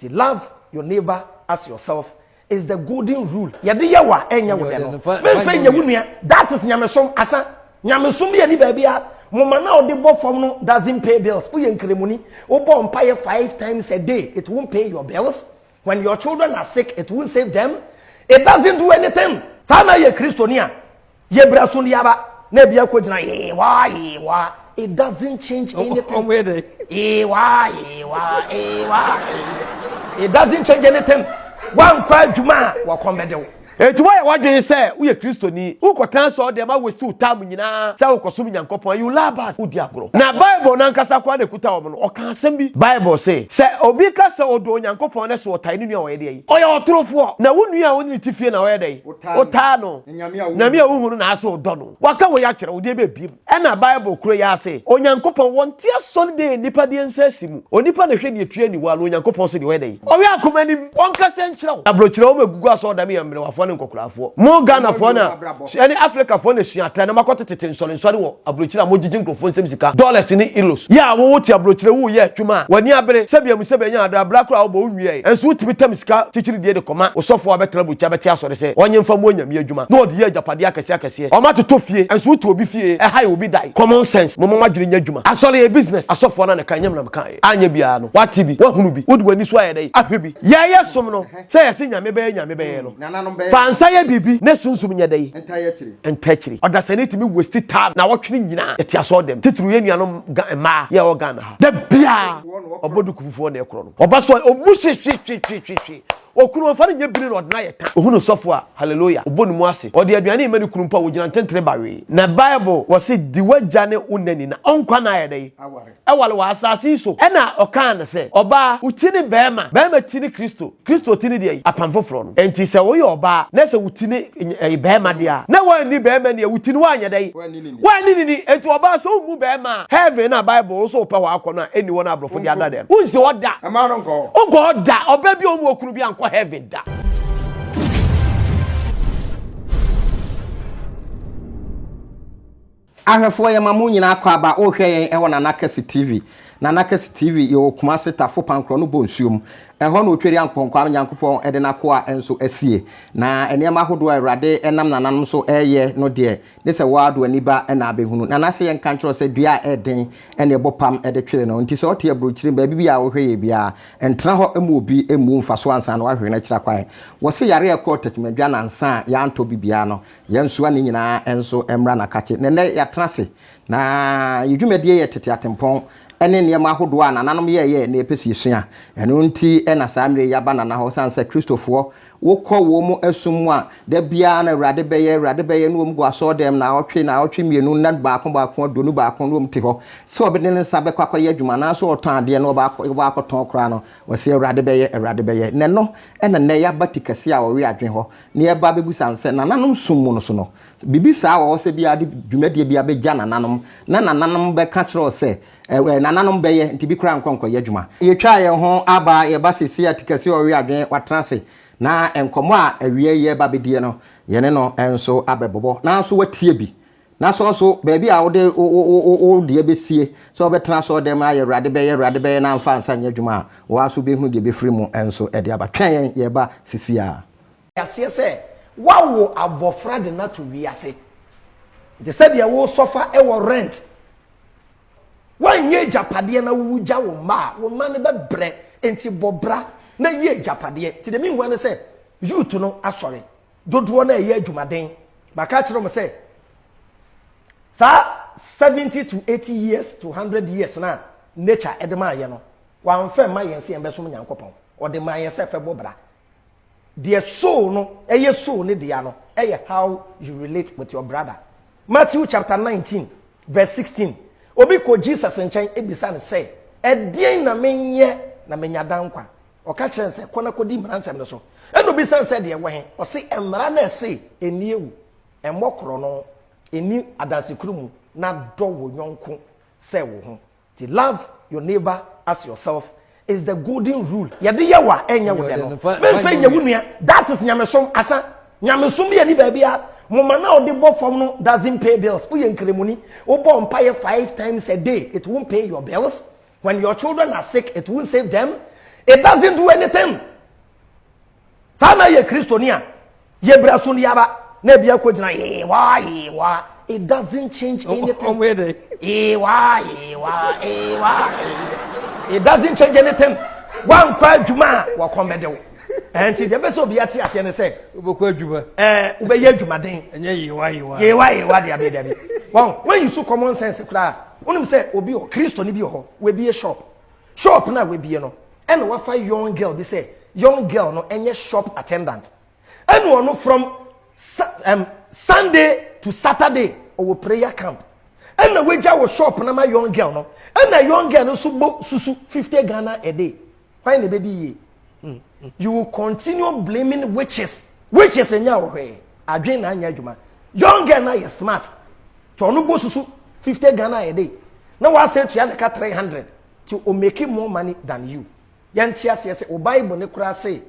Nti love your neighbor as yourself is the golden rule. Yɛde yɛ wo a ɛnyɛ wo dɛ no, memfa nyɛ wo nua. That is nyamesom asa. Nyamesom bi ani baabi a moma na ɔde bɔ fam no doesn't pay bills. Woyɛ nkremoni, wobɔ mpaeɛ 5 times a day, it won't pay your bills. When your children are sick, it won't save them. It doesn't do anything. Saa na yɛ Kristoni a yɛbra so de aba na ebi akɔ gyina yewa yewa. It doesn't change anything. Ɔmo yɛ dɛ. Yewa yewa yewa. It doesn't change anything. Wankɔ adwuma a, wɔkɔm bɛde wo. Eti wɔyɛ wadwene sɛ woyɛ Kristoni, wokɔtena sɛ ɔdeɛ ma waste wo time nyinaa sɛ wokɔsom Nyankopɔn, you laugh, wodi agorɔ. Na Bible nankasa koraa na ekuta wɔn no, ɔka asɛm bi. Bible se sɛ obi ka sɛ ɔdɔ Onyankopɔn ne so ɔtae ne nua, ɔyɛ deɛ yi ɔyɛ ɔtorofoɔ. Na wo nua a wo ne ne ti fie na ɔyɛ dɛ wotaa no, Nyame a wohu no na asɛ ɔdɔ no, waka wɔ yɛ akyerɛ wo deɛ bɛbiem. Ɛna Bible kuro yɛ ase, Onyankopɔn wɔnte asɔre de nipa deɛ nsa asi mu. Onipa na hwɛ deɛ tua niwa no, Onyankopɔn so deɛ ɔyɛ dɛ ɔyɛ akoma anim, ɔnkasa nkyerɛ wo. Aburokyerɛ wɔn agugu asɔre dɛm yɛ mmerewafoɔ ne nkɔkorafoɔ. Mo Ghanafoɔ na ɛne Africafoɔ na sua atɛ na makɔ tete nsɔrensɔre wɔ aburokyerɛ a mogyegye nkurɔfoɔ nsɛm sika, dollars ne euros. Yɛ a wowo te aburokyerɛ, wo yɛ adwuma a w'ani abere sɛbi amu sɛbi anya adɔ abira koro a wobɔ wo nwie, nso wotumi tam sika kyikyiri deɛ de kɔma osɔfoɔ a bɛtena aburokyerɛ bɛte asɔre sɛ ɔnye mfa mu onyame adwuma na ɔde yɛ agyapadeɛ akɛseɛ akɛseɛ. Ɔma totɔ fie, nso wote obi fie ɛha yɛ obi dan. Common sense, mo mo adwene nyɛ adwuma. Asɔre yɛ business. Asɔfoɔ no na ka nyɛm nam ka anyɛ biara no, wate bi, wahunu bi, wode w'ani so ayɛ dɛ ahwɛ bi. Yɛyɛ som no sɛ yɛsɛ Nyame bɛyɛ, Nyame bɛyɛ no, fa nsa yɛ biribi ne sunsum nyɛ dɛ nta akyiri. Ɔdasani tumi waste time na wɔtwene nyinaa yɛte asɔre dɛm, titiri yɛ nuanom mmaa yɛ wɔ Ghana ha. Da biaa ɔbɔ duku fufuo na ɛkorɔ no, ɔba so a ɔmu hwehwehwehwehwe. Okunu ɔfa no nyɛ biri na ɔde no ayɛ ta. Ohunu sɔfo a, hallelujah, ɔbɔ ne mu ase, ɔde aduane ma ne kunu mpo a, wɔgyina ntentere bawee. Na Bible wɔ se di w'agya ne wo nani na ɔnkwa na ayɛ dɛ ɛwale wɔ asase yi so. Ɛna ɔkaa no sɛ ɔbaa, wo ti ne bɛrima, bɛrima ti ne Kristo, Kristo ti ne deɛ yi apam foforɔ no. Enti sɛ woyɛ ɔbaa na sɛ wo ti ne ɛyɛ bɛrima deɛ a, na woanni bɛrima ni a, wo ti no woanyɛ dɛ woanni ne ni. Enti ɔbaa, sɛ wommu bɛrima a, heaven na Bible wo so wopɛ hɔ akɔ no a, ɛnni hɔ no. Aborɔfo de ada dɛm, wonsi hɔ da, wonkɔ hɔ da. Ɔbaa bi a ɔmu okunu bi ankɔ heaven da. Ahwɛfoɔ, yɛ ma mo nyinaa kɔ aba. Wohwɛ yɛn ɛwɔ Nana Kɛse TV. Nana Kɛse TV, yɛwɔ Kumase, Tafo Pankorɔ no bɔ nsuom. Ɛhɔ na Otweri Ampɔnkɔ a Nyankopɔn ɛde n'akoa nso asie. Na nneɛma ahodoɔ a Awurade ɛnam nananom so ɛreyɛ no deɛ, ne sɛ wɔado ani ba ɛna abɛhunu. Nana sɛ yɛnka nkyerɛ sɛ dua a ɛden ɛne ɛbɔ pam ɛde twere no. Nti sɛ ɔte aburokyire baabi bi a wohwɛ yɛ biara, ntena hɔ mu obi mmu mfa so ansa na wahwehwɛ no akyira kwan. Wɔse yare a ɛkɔɔ Tɛkyerɛmadwa nansa a yɛantɔ bibiara no, yɛnsoa ne nyinaa nso mmra n'akakye. Na nnɛ yɛatena ase na yɛ dwumadie yɛ tete atempɔn ne nneɛma ahodoɔ a nananom yɛɛyɛ na yɛpɛ sɛ yɛsua. Ɛno nti na saa mmerɛ yi yɛaba nana hɔ, sane sɛ Kristofoɔ wokɔ wɔn mu asum mu a, da biara na Awurade bɛyɛ, Awurade bɛyɛ, ne wɔn gu asɔɔdɛm naawɔtwe naawɔtwe 2, nna baako baako, 21 ne wɔn te hɔ sɛ ɔbɛde ne nsa bɛkɔ akɔyɛ adwuma anaasɛ ɔtɔn adeɛ na ɔbɛkɔ akɔtɔn koraa no, wɔsɛ Awurade bɛyɛ, Awurade bɛyɛ. Na ɛno ɛna nnɛ yɛaba ti kɛseɛ a wɔwe adwene hɔ na yɛba bɛbusa no sɛ nananom som mu no so no, biribi saa wɔ hɔ sɛ biara de dwumadie bi abɛgya nananom na nananom bɛka kyerɛ wo sɛ ɛɛ nananom bɛyɛ nti bi koraa nkɔ nkɔyɛ adwuma. Yɛtwa yɛn ho aba, yɛba sisi a ti kɛseɛ a ɔwe adwene watena ase na nkɔmmɔ a awia yi yɛba bɛdie no, yɛne no nso abɛbobɔ nanso watie bi. Na sɛ ɔso baabi a wode wo deɛ bɛsie sɛ wobɛtena asɔre dɛm ayɛ Awurade bɛyɛ, Awurade bɛyɛ na amfa ansa nyɛ adwuma a, wɔa so bɛhunu deɛ bɛfiri mu nso de aba. Twɛn yɛn, yɛba sisi a. Aseɛ sɛ woawo abɔfra de no ato wiase, nti sɛdeɛ wosɔfa wɔ rent, woanyɛ agyapadeɛ na wowu gya wo mma a, wo mma no bɛbrɛ. Nti bɔ bra na yɛ agyapadeɛ. Nti deɛ menhua ne sɛ youth no asɔre dodoɔ no a ɛyɛ adwumaden, maka kyerɛ mo sɛ saa 70 to 80 years to 100 years na nature ɛde maa yɛ no, wamfɛ mma yɛn sɛ yɛn bɛsom Nyankopɔn. Ɔde maa yɛn sɛ fɛ bɔ bra. Deɛ soul no ɛyɛ soul ne dea no ɛyɛ how you relate with your brother. Matthew chapter 19 verse 16, obi kɔ Jesus nkyɛn ebisa no sɛ, ɛdeɛn na menyɛ na menya dan nkwa? Ɔka kyerɛ no sɛ, kɔ na kɔdi mmara nsɛm no so. Ɛna obi san sɛ, deɛ wɔ he? Ɔse mmara no ɛse ɛni ewu, ɛmmɔ korɔ no, ɛni adansekuru mu, na dɔ wo yɔnko sɛ wo ho. Ti love your neighbor as yourself is the golden rule. Yɛde yɛ wo a ɛnyɛ wo dɛ no, memfa nyɛ wo nua. That is nyamesom asa. Nyamesom bi ani baabi a moma na ɔde bɔ fam no doesn't pay bills. Woyɛ nkremoni, wobɔ mpaeɛ 5 times a day, it won't pay your bills. When your children are sick, it won't save them. It doesn't do anything. Saa na yɛ Kristoni a yɛbra so de aba na ebi akɔgyina yewa yewa. It doesn't change anything. Yewa yewa yewa. It doesn't change anything. Wankɔ adwuma a wɔkɔn bɛde wo. Ɛnti deɛ bɛsɛ obi ate aseɛ ne sɛ. Wobɛkɔ adwuma. Ɛɛ wobɛyɛ adwumaden. Ɛnyɛ yewa yewa. Yewa yewa deɛ abɛyɛ dabi. Wɔn wɔn yi so common sense koraa. Wonim sɛ obi wɔ Kristoni bi wɔ hɔ wabie shop. Shop no a wabie no ɛna wafa young girl bi sɛ young girl no ɛnyɛ shop attendant. Ɛna ɔno from um, Sunday to Saturday ɔwɔ prayer camp. Ɛna wagya wɔ shop no ma young girl no. Ɛna young girl no nso bɔ susu 50 Ghana a day. Hwan na ɛbɛdi yie? You will continue blaming witches. Witches nyɛ wo hwee. Adwene na anyɛ adwuma. Young girl no ayɛ smart. Nti ɔno bɔ susu 50 Ghana a day. Na wasan atua ne ka 300. Nti o make more money than you. Yɛnte aseɛ sɛ o Bible ne koraa se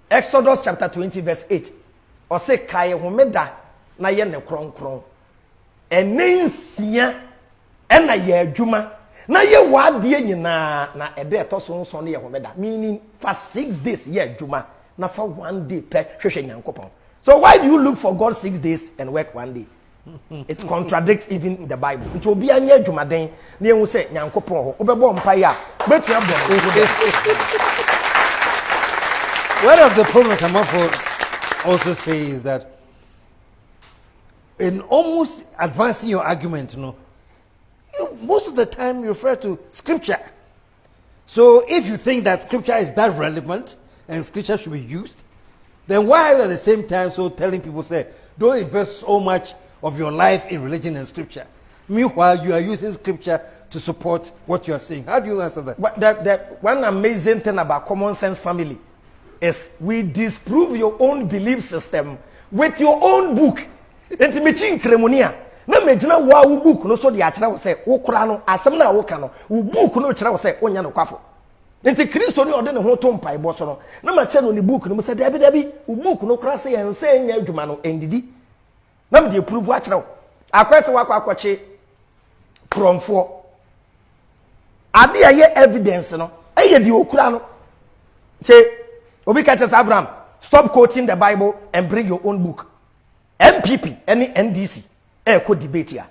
Exodus chapter 20 verse 8 ɔse kae homeda na yɛ ne kronkron. Ɛnɛ nsia Ɛna yɛ adwuma na yɛ w'adeɛ nyinaa na ɛda ɛtɔ so nson no yɛ homeda meaning fa 6 days yɛ adwuma na fa one day pɛ hwehwɛ Nyankopɔn. So why do you look for God 6 days and work one day? It contradicts even the Bible. Nti obiara nyɛ adwumaden na yɛhu sɛ Nyankopɔn hɔ wobɛbɔ mpaeɛ a wobɛtumi abɔ no wo dɛ. One of the problems Amafo also say is that in almost advancing your argument, you, most of the time you refer to scripture. So if you think that scripture is that relevant and scripture should be used, then why are you at the same time so telling people, say, don't invest so much of your life in religion and scripture? Meanwhile, you are using scripture to support what you are saying. How do you answer that? Well, the one amazing thing about Common Sense Family is we disprove your own belief system with your own book. Nti mekyi nkremoni a na megyina wo a wo book no so de akyerɛ wo sɛ wo kora no asɛm no a woka no wo book no kyerɛ wo sɛ wonyɛ nokwafo. Nti Kristo ne ɔde ne ho to mpaebɔ so no na makyerɛ no ne book no mu sɛ dabi dabi, wo book no kora sɛ yɛn sɛ nyɛ adwuma no ɛndidi na mede approve akyerɛ wo. Akɔyɛ sɛ wakɔ akɔkye korɔmfoɔ ade a ɛyɛ evidence no ɛyɛ deɛ okura no. Nti obi ka kyerɛ sɛ Abraham, stop quoting the Bible and bring your own book. NPP ne NDC ɛrekɔ debate a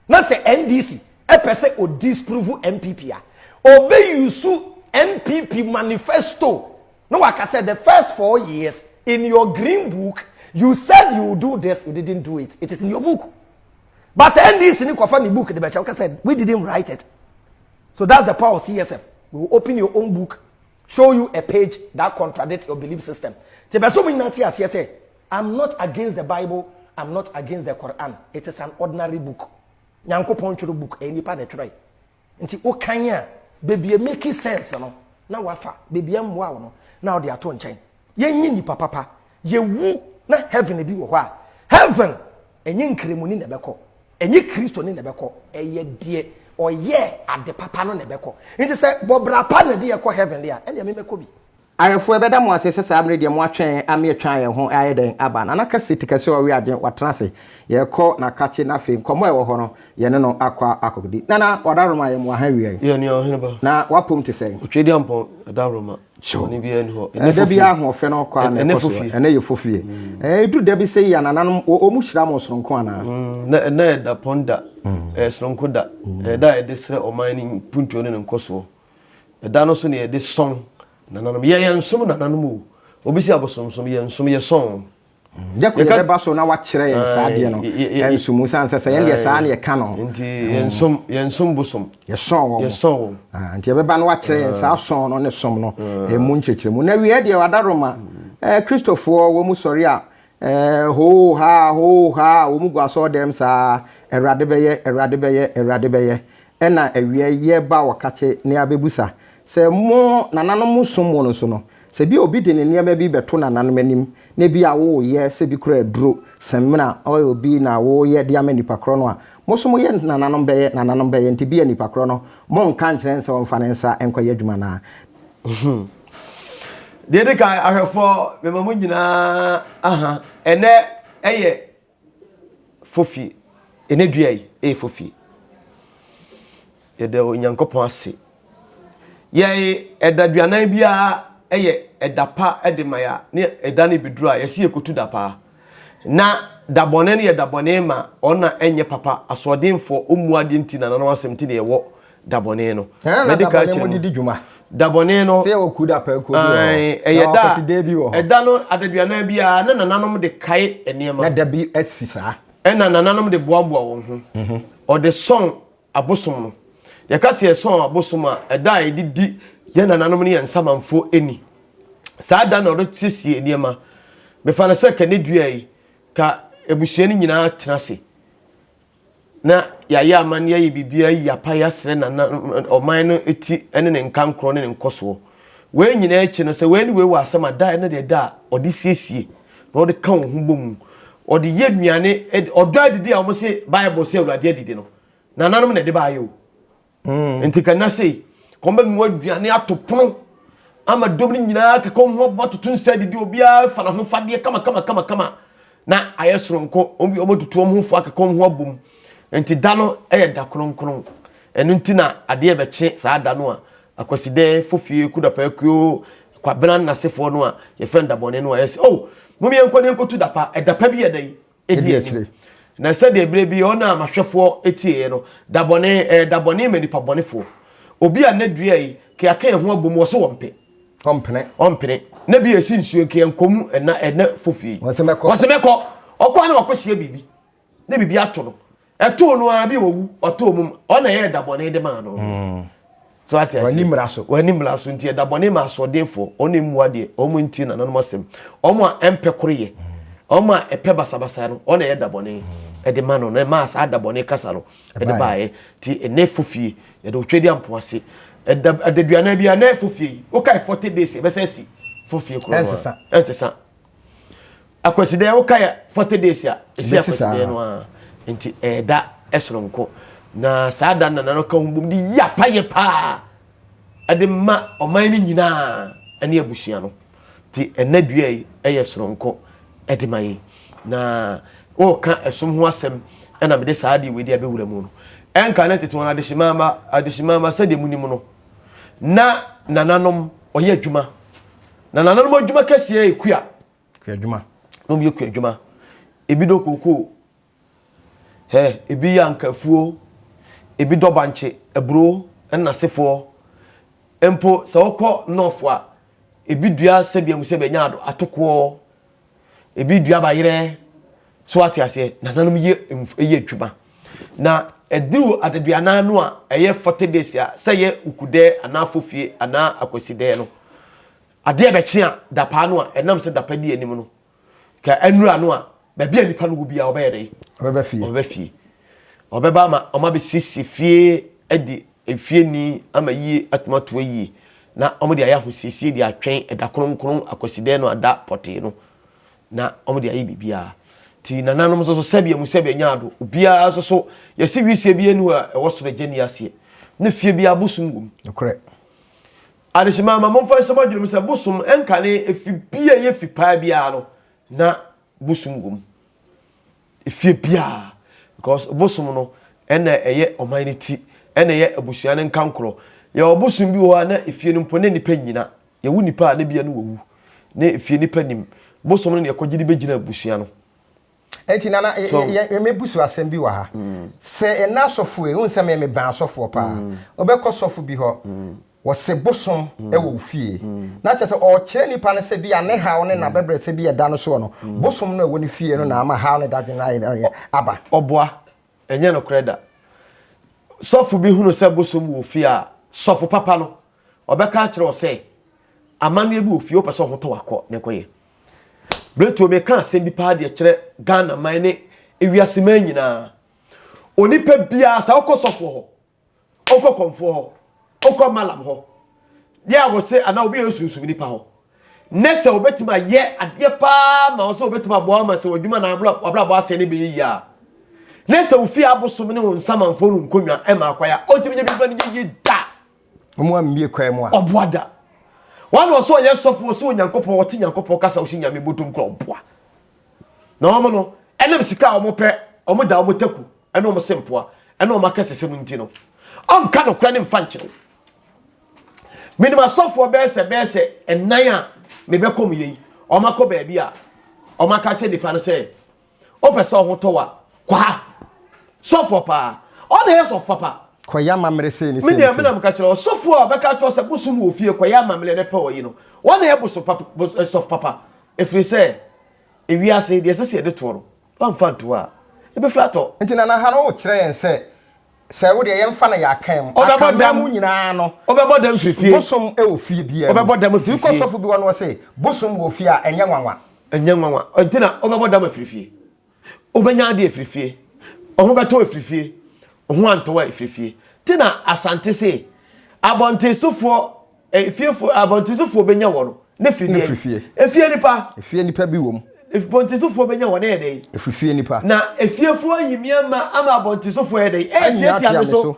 na sɛ NDC ɛpɛ sɛ o disprove NPP a, obe use NPP manifesto na waka sɛ the first 4 years in your green book you said you will do this, you didn't do it, it is in your book. But sɛ NDC ni kɔfa ne book de bɛkyɛ wɔka sɛ we didn't write it. So that's the power of CSF. We will open your own book, show you a page that contradicts your belief system. Te bɛ so mo nyinaa te aseɛ sɛ I'm not against the Bible, I'm not against the Quran. It is an ordinary book. Nyankopɔn twerɛ book ɛyɛ nipa na ɛtwerɛ. Nti wokan a beebi make sense no na wafa, beebi mmoa wo no na ɔde ato nkyɛn. Yɛnyi nipa papa yɛwu na heaven bi wɔ hɔ a, heaven ɛnyɛ nkremoni na ɛbɛkɔ, ɛnyɛ Kristoni na ɛbɛkɔ, ɛyɛ deɛ ɔyɛ ade papa no na ɛbɛkɔ. Nti sɛ bɔbra pa na ɛde yɛkɔ heaven deɛ a, ɛndeɛ memɛkɔ bi. Ayɛfoɔ, ɛbɛda mo ase sɛ saa mmerɛ deɛ moatwɛn ame atwa yɛn ho ayɛ dɛn aba. Nana Kɛse te kɛse a ɔwe agye watena ase yɛkɔ nakakye no. Afei nkɔmmɔ a ɛwɔ hɔ no yɛne no akɔ akɔdi. Nana Wadaroma, yɛ mmoa ha wie. Yɛ nua ɔhene ba. Na wapom te sɛn? Otwe di ampɔn adaworoma. Ɔne biara ni hɔ. Ɛda bi ahoɔfɛ no kɔ a na ɛnɛ ɛkɔ so. Fofie. Ɛnɛ yɛ fofie. Ɛduru da bi sɛ yi a nananom ɔmu hyira mo soronko anaa? Na ɛnɛ yɛ da pɔn da. Ɛyɛ soronko da. Ɛyɛ da a yɛde srɛ ɔman ne mpuntuo ne ne nkɔsoɔ. Ɛda no so ne yɛde sɔn nananom. Yɛ yɛn nsom nananom o. Obi si abosomsom, yɛn nsom, yɛ sɔn. Yɛkɔ yɛbɛba so na wakyerɛ yɛn saa adeɛ no ɛnso mu sane sɛ sɛ yɛn deɛ saa ne yɛka no. Nti yɛn nsom, yɛn nsom bosom. Yɛsɔn wɔn. Yɛsɔn wɔn. Ah, nti yɛbɛba no wakyerɛ yɛn saa sɔn no ne som no ɛmu nkyerɛkyerɛmu. Na wie deɛ wadaroma Kristofoɔ wɔ mu sɔre a hoo ha hoo ha wɔ mu gu asɔɔ dɛm saa, Awurade bɛyɛ, Awurade bɛyɛ, Awurade bɛyɛ. Ɛna awie yɛba wɔkakye ne abɛbusa sɛ mo nananom mo som mo no so no, sɛ bi obi de ne nneɛma bi bɛto nananom anim na bi a woyɛ sɛ bi kura aduro sɛmina ɔyɛ obi na woyɛ de ama nipa korɔ no a, mo so moyɛ nananom bɛyɛ, nananom bɛyɛ, nti bi a nipa korɔ no monka nkyerɛ sɛ ɔmfa ne nsa nkɔyɛ adwuma naa? Deɛ de kan, ahwɛfoɔ, mema mo nyinaa aha. Ɛnɛ ɛyɛ fofie. Ɛnɛ dua yi ɛyɛ fofie. Yɛda Onyankopɔn ase. Yɛn ɛdaduanan biara yɛ ɛda pa de ma yɛ a, ne ɛda no bɛduru a, yɛsi yɛkɔtu da paa. Na da bɔne no yɛ da bɔne ma wɔn a ɛnyɛ papa, asoɔdenfoɔ, ɔmmu adeɛ nti na nananom asɛm nti na yɛwɔ da bɔne no. Ɛna Mɛdi da kan bɔne akyerɛ mo mu. de di dwuma. Da bɔne no. Sɛ yɛwɔ ku da paa kuo bi wɔ hɔ. Ae, Na ɛyɛ da ɔkwasi da bi wɔ hɔ. ɛda no adaduanan biara na nananom de kae nneɛma. Na da bi asi saa. Ɛna nananom de boaboa wɔn ho. Ɔde sɔn abosom no. Yɛka sɛ yɛsɔn abosom a, ɛda a yɛde di yɛn nananom ne yɛn nsamanfoɔ ani. Saa da na ɔde siesie nneɛma. Mefa no sɛ kane dua yi, ka abusua no nyinaa tena ase na yɛayɛ amanneɛ ayɛ biribiara yi apa yɛasrɛ nana ɔman no ti ne ne nkankorɔ ne ne nkɔsoɔ. Wei nyinaa akyi no, sɛ wei ne wei wɔ asɛm a, da no deɛ da a ɔde siesie na ɔde ka wɔn ho bɔ mu. Ɔde yɛ nnuane, ɔdɔ adidi a wɔn se Bible sɛ Awurade adidi no, nananom na ɛde baayɛ o. Mm. Nti ka nna sei, kɔn bɛ nua aduane ato pono ama dɔm no nyinaa keka wɔn ho abɔ atoto nsa adidi obiara fa n'ahofadeɛ kama kama kama kama na ayɛ soronko wɔn bi wɔn atutu wɔn ho fo akeka wɔn ho abom nti da no yɛ da kronkron ɛno nti na adeɛ bɛkye saa da no a akwasidɛ fofie kudapa akuo kwabena nnasefoɔ no a yɛfrɛ no dabɔne no a yɛsɛ oh mom yɛnkɔ ne yɛnkɔtu dapa ɛdapa bi yɛ dɛn ɛdi akyire na sɛdeɛ berɛ bi ɔno a mahwɛfoɔ tieɛ no dabɔne ɛyɛ dabɔne ma nipa bɔnefoɔ obi a nnɛ dua yi ka yɛaka yɛn ho abom wɔ so wɔmpɛ ɔmpene ɔmpene na bi ɛsi nsuo nka yɛnkɔ mu ɛna ɛnɛ fofie wɔsɛ mɛkɔ wɔsɛ mɛkɔ ɔkɔ a na wakɔhyia biribi na biribi ato no ɛtoo no ara bi wɔwu ɔtoo mu ɔna ɛyɛ dabɔne de maa no mm. so ate ase wani mmara so wani mmara so nti ɛda bɔne ma asoɔdenfoɔ wɔn emu adeɛ wɔn nti nananom asɛm wɔn a ɛmpɛ koroyɛ wɔn a ɛpɛ basabasa no wɔn na ɛyɛ da bɔne ɛde ma no na ɛmaa saa da bɔne kasa no ɛde baeɛ ti ɛnɛ fofie yɛde otwa di ampo ase ɛda adaduanan bi a ɛnɛ fofie yi wokae 40 days ɛbɛsɛ asi fofie korɔ no ɛnsesa ɛnsesa Akwasidɛɛ wo kae 40 days a ɛsi Ɛbɛsi saa. akwasidɛɛ no a nti ɛda ɛsoronko na saa da nana no ka ho bom de yi apayɛ paa ɛde ma ɔman no nyinaa ɛne abusua no nti ɛnɛ dua yi ɛyɛ soronko ɛde ma yi na wɔka ɛsom ho asɛm ɛna mede saa adeɛ wei de abɛwura mu no ɛnka ne tete wɔn adehyemama adehyemama sɛdeɛ mu nim no na nananom ɔyɛ adwuma Na nananom adwuma kɛseɛ yɛ kua. Kuadwuma. Na wɔyɛ kuadwuma. Ebi dɔ kookoo. Hɛ, ebi yɛ ankafuo. Ebi dɔ bankye, aburo, ɛne n'asefoɔ. Mpo sɛ wokɔ nɔɔfo a, ebi dua sɛbea mu sɛ bɛnya ado atokoɔ. Ebi dua bayerɛ. So ate aseɛ, nananom yɛ yɛ adwuma. Na ɛduru adaduanan no a ɛyɛ 40 days a sɛ yɛ ukudɛ anaa fofie anaa akwasidɛ no adeɛ bɛkye a dapaa no a ɛnam sɛ dapa di anim no ka anura no a baabi a nipa no wɔ biara ɔbɛyɛ dɛ ɔbɛba fie ɔbɛba fie ɔbɛba ama ɔma bɛsiesie fie adi efie ni ama yie atuma toa yie na wɔn de ayɛ ahosiesie de atwɛn ɛda kronkron akwasidɛ no ada pɔtee no na wɔn de ayɛ biribiara ti nananom nso so sɛbi emu sɛbi anya ado obiara nso so yɛsi wisie bi enu a ɛwɔ soro agya ni aseɛ ne fie bi abosom wɔ mu. Nokorɛ. Adehyema ma momfa nhyɛ mo adwene mu sɛ bosom nkane efi bi a ɛyɛ fi paa biara no na bosom wɔ mu efie biara because bosom no ɛna ɛyɛ ɔman no ti ɛna ɛyɛ abusua no nkankorɔ yɛwɔ bosom bi wɔ hɔ a na efie no mpo na nipa nyina Yɛwo nipa a ne bia no wawu ne efie nipa nim bosom no na yɛkɔgye de bɛgyina abusua no. Enti nana yɛ mɛbu so asɛm bi wɔ ha mm. sɛ ɛna asɔfoɔ yi wohu sɛ me mebɛn asɔfoɔ paa mm. wobɛkɔ sɔfo bi hɔ mm. wɔse bosom wɔ wo fie na kyerɛ sɛ ɔkyerɛ nipa no sɛ bi a ne haw ne nabɛbrɛ sɛ bi ɛda no soɔ no bosom no ɛwɔ ne fie no na ama haw ne dadwene ayɛ aba. Ɔboa ɛnyɛ nokorɛ da sɔfo bi hunu sɛ bosom wɔ fie a sɔfo papa no Ɔbɛka akyerɛ wo sɛ amanneɛ bi wɔ fie wopɛ sɛ ɔho tɔ wakɔ na ɛkɔyɛ. Berɛtuo meka asɛm bi paa deɛ kyerɛ Ghana man ne ewiase man nyinaa. Onipa biara sɛ wokɔ sɔfoɔ hɔ, wokɔ kɔmfoɔ hɔ, wokɔ malam hɔ, deɛ a wɔse anaa obi yɛ sunsum nipa hɔ, ne sɛ wobɛtumi ayɛ adeɛ paa ma wo sɛ wobɛtumi aboa ma sɛ w'adwuma na wabrabɔ asɛe ne bɛyɛ yie a, ne sɛ wofie abosom ne wo nsamanfoɔ no nkonnwa ɛma akwaya, ɔntumi nyɛ biribi ma no nyɛ yie da. Wɔn ammie kwan mu a. Ɔboa da. Wɔn na ɔsɛ ɔyɛ sɔfo ɔsɛ Onyankopɔn ɔte Nyankopɔn kasa ɔsi Nyame bɔtɔm kura ɔboa. Na wɔn no ɛnam sika a wɔn pɛ wɔn da wɔn taku ɛne wɔn se mpoa ɛne wɔn akɛsɛsɛm nti no ɔnka nokorɛ ne mfa nkyerɛw. Menim asɔfoɔ bɛyɛ sɛ bɛyɛ sɛ ɛnan a mebɛkɔ mu yei, wɔn akɔ baabi a wɔn aka kyerɛ nipa no sɛ wopɛ sɛ ɔho tɔ wa kɔ ha. Sɔfoɔ paa, ɔna yɛ sɔfo papa. Kɔyɛ amammerɛ sei ne sei. Me deɛ menam ka kyerɛ ɔsɔfoɔ a ɔbɛka kyerɛ sɛ bosom wɔ fie kɔyɛ amammerɛ ne pɛ wɔ yi no, wɔna yɛ bosom papa, sɔfo papa. Ɛfiri sɛ ewiase deɛ ɛsɛ sɛ yɛde toɔ no, wamfa ntoɔ a, ɛbɛfiri atɔ. Nti Nana ha no wokyerɛ yɛn sɛ Sɛ wo deɛ yɛmfa no yɛ akan mu. Ɔbɛbɔ Akan dam. mu nyinaa no. Ɔbɛbɔ dam firi fie. Bosom wɔ fie biara mu. Ɔbɛbɔ dam firi fie. Nti wokɔ sɔfo bi hɔ no ɔse bosom wɔ fie a ɛnyɛ nwanwa. Ɛnyɛ nwanwa. Nti na ɔbɛbɔ dam afiri fie. Wobɛnya adeɛ afiri fie. Ɔho bɛtɔ afiri fie. Ɔho antɔ a ɛfiri fie. Nti na Asante se abɔntensofoɔ Efiefoɔ abɔntensofoɔ bɛnya wɔ no ne firi Ne firi fie. Efie nipa. Efie nipa bi wɔ mu. Abɔntensofoɔ bɛnya wɔ ne yɛ dɛn? Efiri fie nipa. Na efiefoɔ ayi mi ama ama abɔntensofoɔ yɛ dɛn? Ɛtiatia mi so.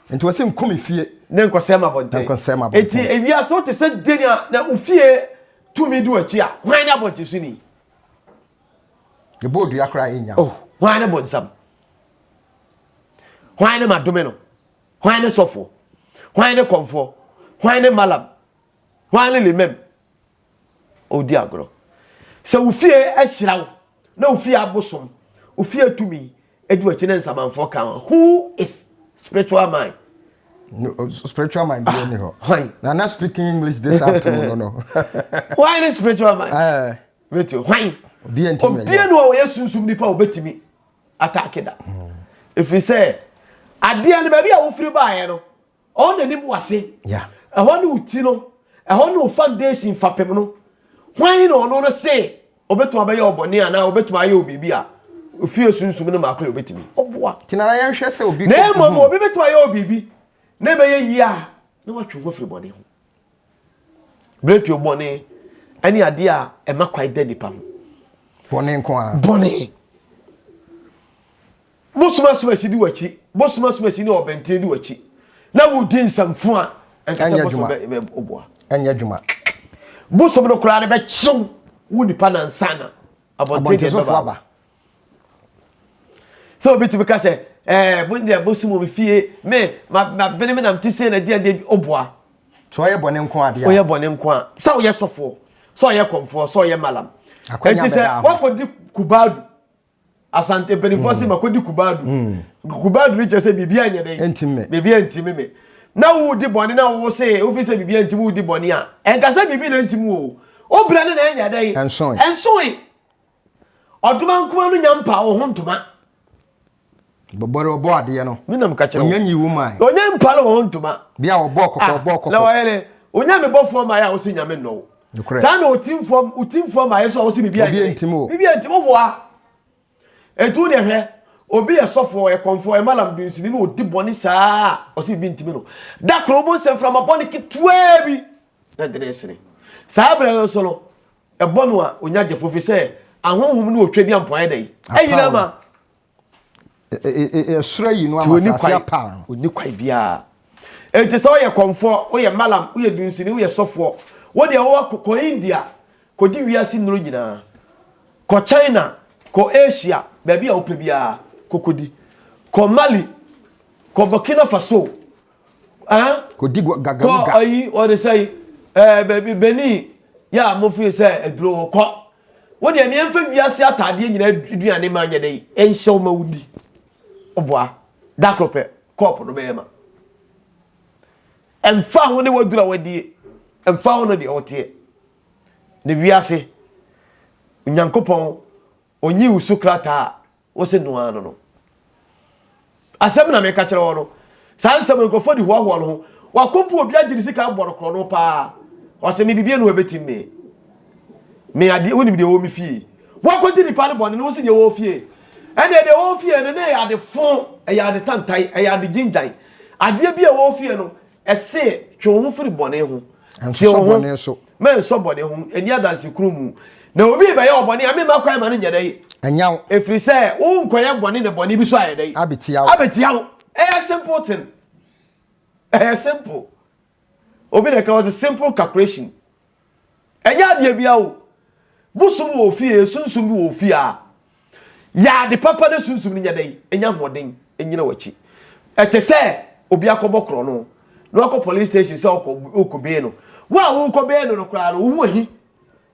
Nti wɔsi nko mi fie. Ne nkɔsɛm abɔnten. Ne nkɔsɛm abɔnten. Eti ewiase wote sɛ deni a na ofie tumi di w'akyi a hwan ne abɔntensoni? Yɛbɔ odua koraa enya. Oh, hwan ne bonsam? Hwan ne madome no? Hwan ne sɔfoɔ? Hwan ne kɔmfoɔ? Hwan ne malam? Hwan ne limam? Ɔredi agorɔ. Sɛ wo fie ahyira wo na wo fie abosom, wo fie tumi edi w'akyi ne nsamanfoɔ ka ho. Who is spiritual mind? No, spiritual mind bi ni hɔ. Hwan? Nana speaking English this afternoon no no. Hwan ne spiritual mind? Eh. Wait, hwan? Obi ntumi. Obi no a ɔyɛ sunsum nipa obetumi. ataake da ɛfiri sɛ adeɛ no baabi a wofiri baeɛ no ɔno na nim wase ɛhɔ ne wo ti no ɛhɔ ne wo foundation fapem no hwan na ɔno no se obɛtumi abɛyɛ ɔbɔne anaa obɛtumi ayɛ obi a ofie sunsum no maako yɛ obɛtumi ɔboa tinara yɛnhwɛ sɛ obi na mmom obi bɛtumi ayɛ obi na ɛbɛyɛ yie a na watwe ho afiri bɔne ho Berɛ bɔne ne adeɛ a ɛma kwan da nipa ho. Bɔne nko ara. Bɔne. Bosom asomasi di w'akyi, bosom asomasi ne ɔbɛnten di w'akyi. Na wodi nsɛmfo a ɛnkasa bosom bɛ ɔboa. Ɛnyɛ adwuma. Bosom no koraa no bɛkyew wo nipa nansa na abɔnten deɛ bɛba. Aba. Sɛ obi tumi ka sɛ ɛɛ mo deɛ bosom wɔ me fie me ma ma bene me nam te sɛ na deɛ deɛ ɔboa. Sɛ ɔyɛ bɔne nko adeɛ a. Ɔyɛ bɔne nko a sɛ ɔyɛ sɔfoɔ sɛ ɔyɛ kɔmfoɔ sɛ ɔyɛ malam. Akwanya Eti sɛ bɛda ho. wakɔdi kubaadu asante mpanimfoɔ se makɔdi kubaadu. Kubaadu no kyerɛ sɛ biribi anyɛ dɛn. Ɛntim me. Biribi antimi me. Na wodi bɔne na wo se wofi sɛ biribi antimi wodi bɔne a ɛnka sɛ biribi na antimi wo. Wo brɛ no na ɛnyɛ dɛn. Ɛnsoe. Ɛnsoe. Ɔdoma nkuma no nya mpa wo ho ntoma. Bɔbɔre ɔbɔ adeɛ no. Me nam ka kyerɛ wo. Onya nyi wo mae. Onya mpa no wo ho ntoma. Bia ɔbɔ kɔkɔ ah, ɔbɔ kɔkɔ. Na wɔyɛ ne onya me bɔfoɔ ma yɛ a wosi nyame nnɔ wo. Saa na otimfoɔ otimfoɔ ma yɛ so a wosi biribi ayɛ. Obi ntim o. Biribi ntim wo boa. Etu deɛ hwɛ obi yɛ sɔfoɔ yɛ kɔnfoɔ yɛ malam dunsini na odi bɔne saa ɔsi biribi ntimi no. Da koro ɔbɔ nsɛmframa bɔne ketewaa bi na dene sene. Saa berɛ no nso no Ɛbɔ no a, onya gyefo fi sɛ ahonhom ne otwa bi ampɔn ayɛ dɛn? Ayi no ama. Ɛsoro ayi no ama, asase apa no. Onni kwan biara. Enti sɛ woyɛ kɔmfoɔ, woyɛ malam, woyɛ dunsini, woyɛ sɔfoɔ, wo deɛ wowɔ kɔ India, kɔdi wiase nnuro nyinaa. Kɔ China, kɔ Asia, baabi a wopɛ biara, kɔkɔdi. Kɔ Mali, kɔ Burkina Faso, Kɔdi gagaruga. Kɔ ayi wɔde sɛ yi ɛɛ baabi Benin yɛ a mo fi sɛ aduro wɔ kɔ. Wo deɛ nea mfa wiase ataadeɛ nyinaa aduane ma nyɛ dɛ ɛnhyɛ wo ma wodi. Ɔboa da koro pɛ kɔɔpo no bɛyɛ ma. Ɛmfa ho ne waduru a wadie ɛmfa ho no deɛ ɔteɛ. Ne wiase Onyankopɔn onyi wo so krataa a Wose no ara no no. Asɛm na meka kyerɛ wɔ no. Saa nsɛm nkurɔfoɔ de hoahoa no ho. Wakɔbu obi agye ne sika abɔ no korɔno paa. Ɔsɛ me bibie no ɛbɛtim me. Me adeɛ wonim deɛ ɛwɔ me fie. Wakɔgye nipa no bɔne no wose deɛ ɛwɔ fie. Ɛnna deɛ ɛwɔ fie no na ɛyɛ ade fo, ɛyɛ ade tantae, ɛyɛ ade gyingyan. Adeɛ bi a ɛwɔ fie no Ɛse, twe wo ho firi bɔne ho. Te Ɛnsosɔ wo ho. bɔne so. Mɛnsɔ bɔne ho. Ɛnni adanse koro mu. Na obi rebɛyɛ wo bɔne a, memma kwan ma no nyɛ dɛn? Ɛnya wo. Ɛfiri sɛ, wonkɔyɛ bɔne na bɔne bi so ayɛ dɛn? Abɛtia wo. Abɛtia wo. Ɛyɛ simple thing. Ɛyɛ simple. Obi na ɛka ɔse simple calculation. Ɛnyɛ adeɛ bia o. Bosom wɔ ofie, sunsum bi wɔ ofie a, yɛ ade papa na sunsum no nyɛ dɛn? Ɛnya ahoɔden ɛnyina w'akyi. Ɛte sɛ obi akɔbɔ korɔno. na wakɔ police station sɛ ɔkɔ ɔkɔ bee no. Wo a wokɔ bee no no koraa no, wo ho ahi.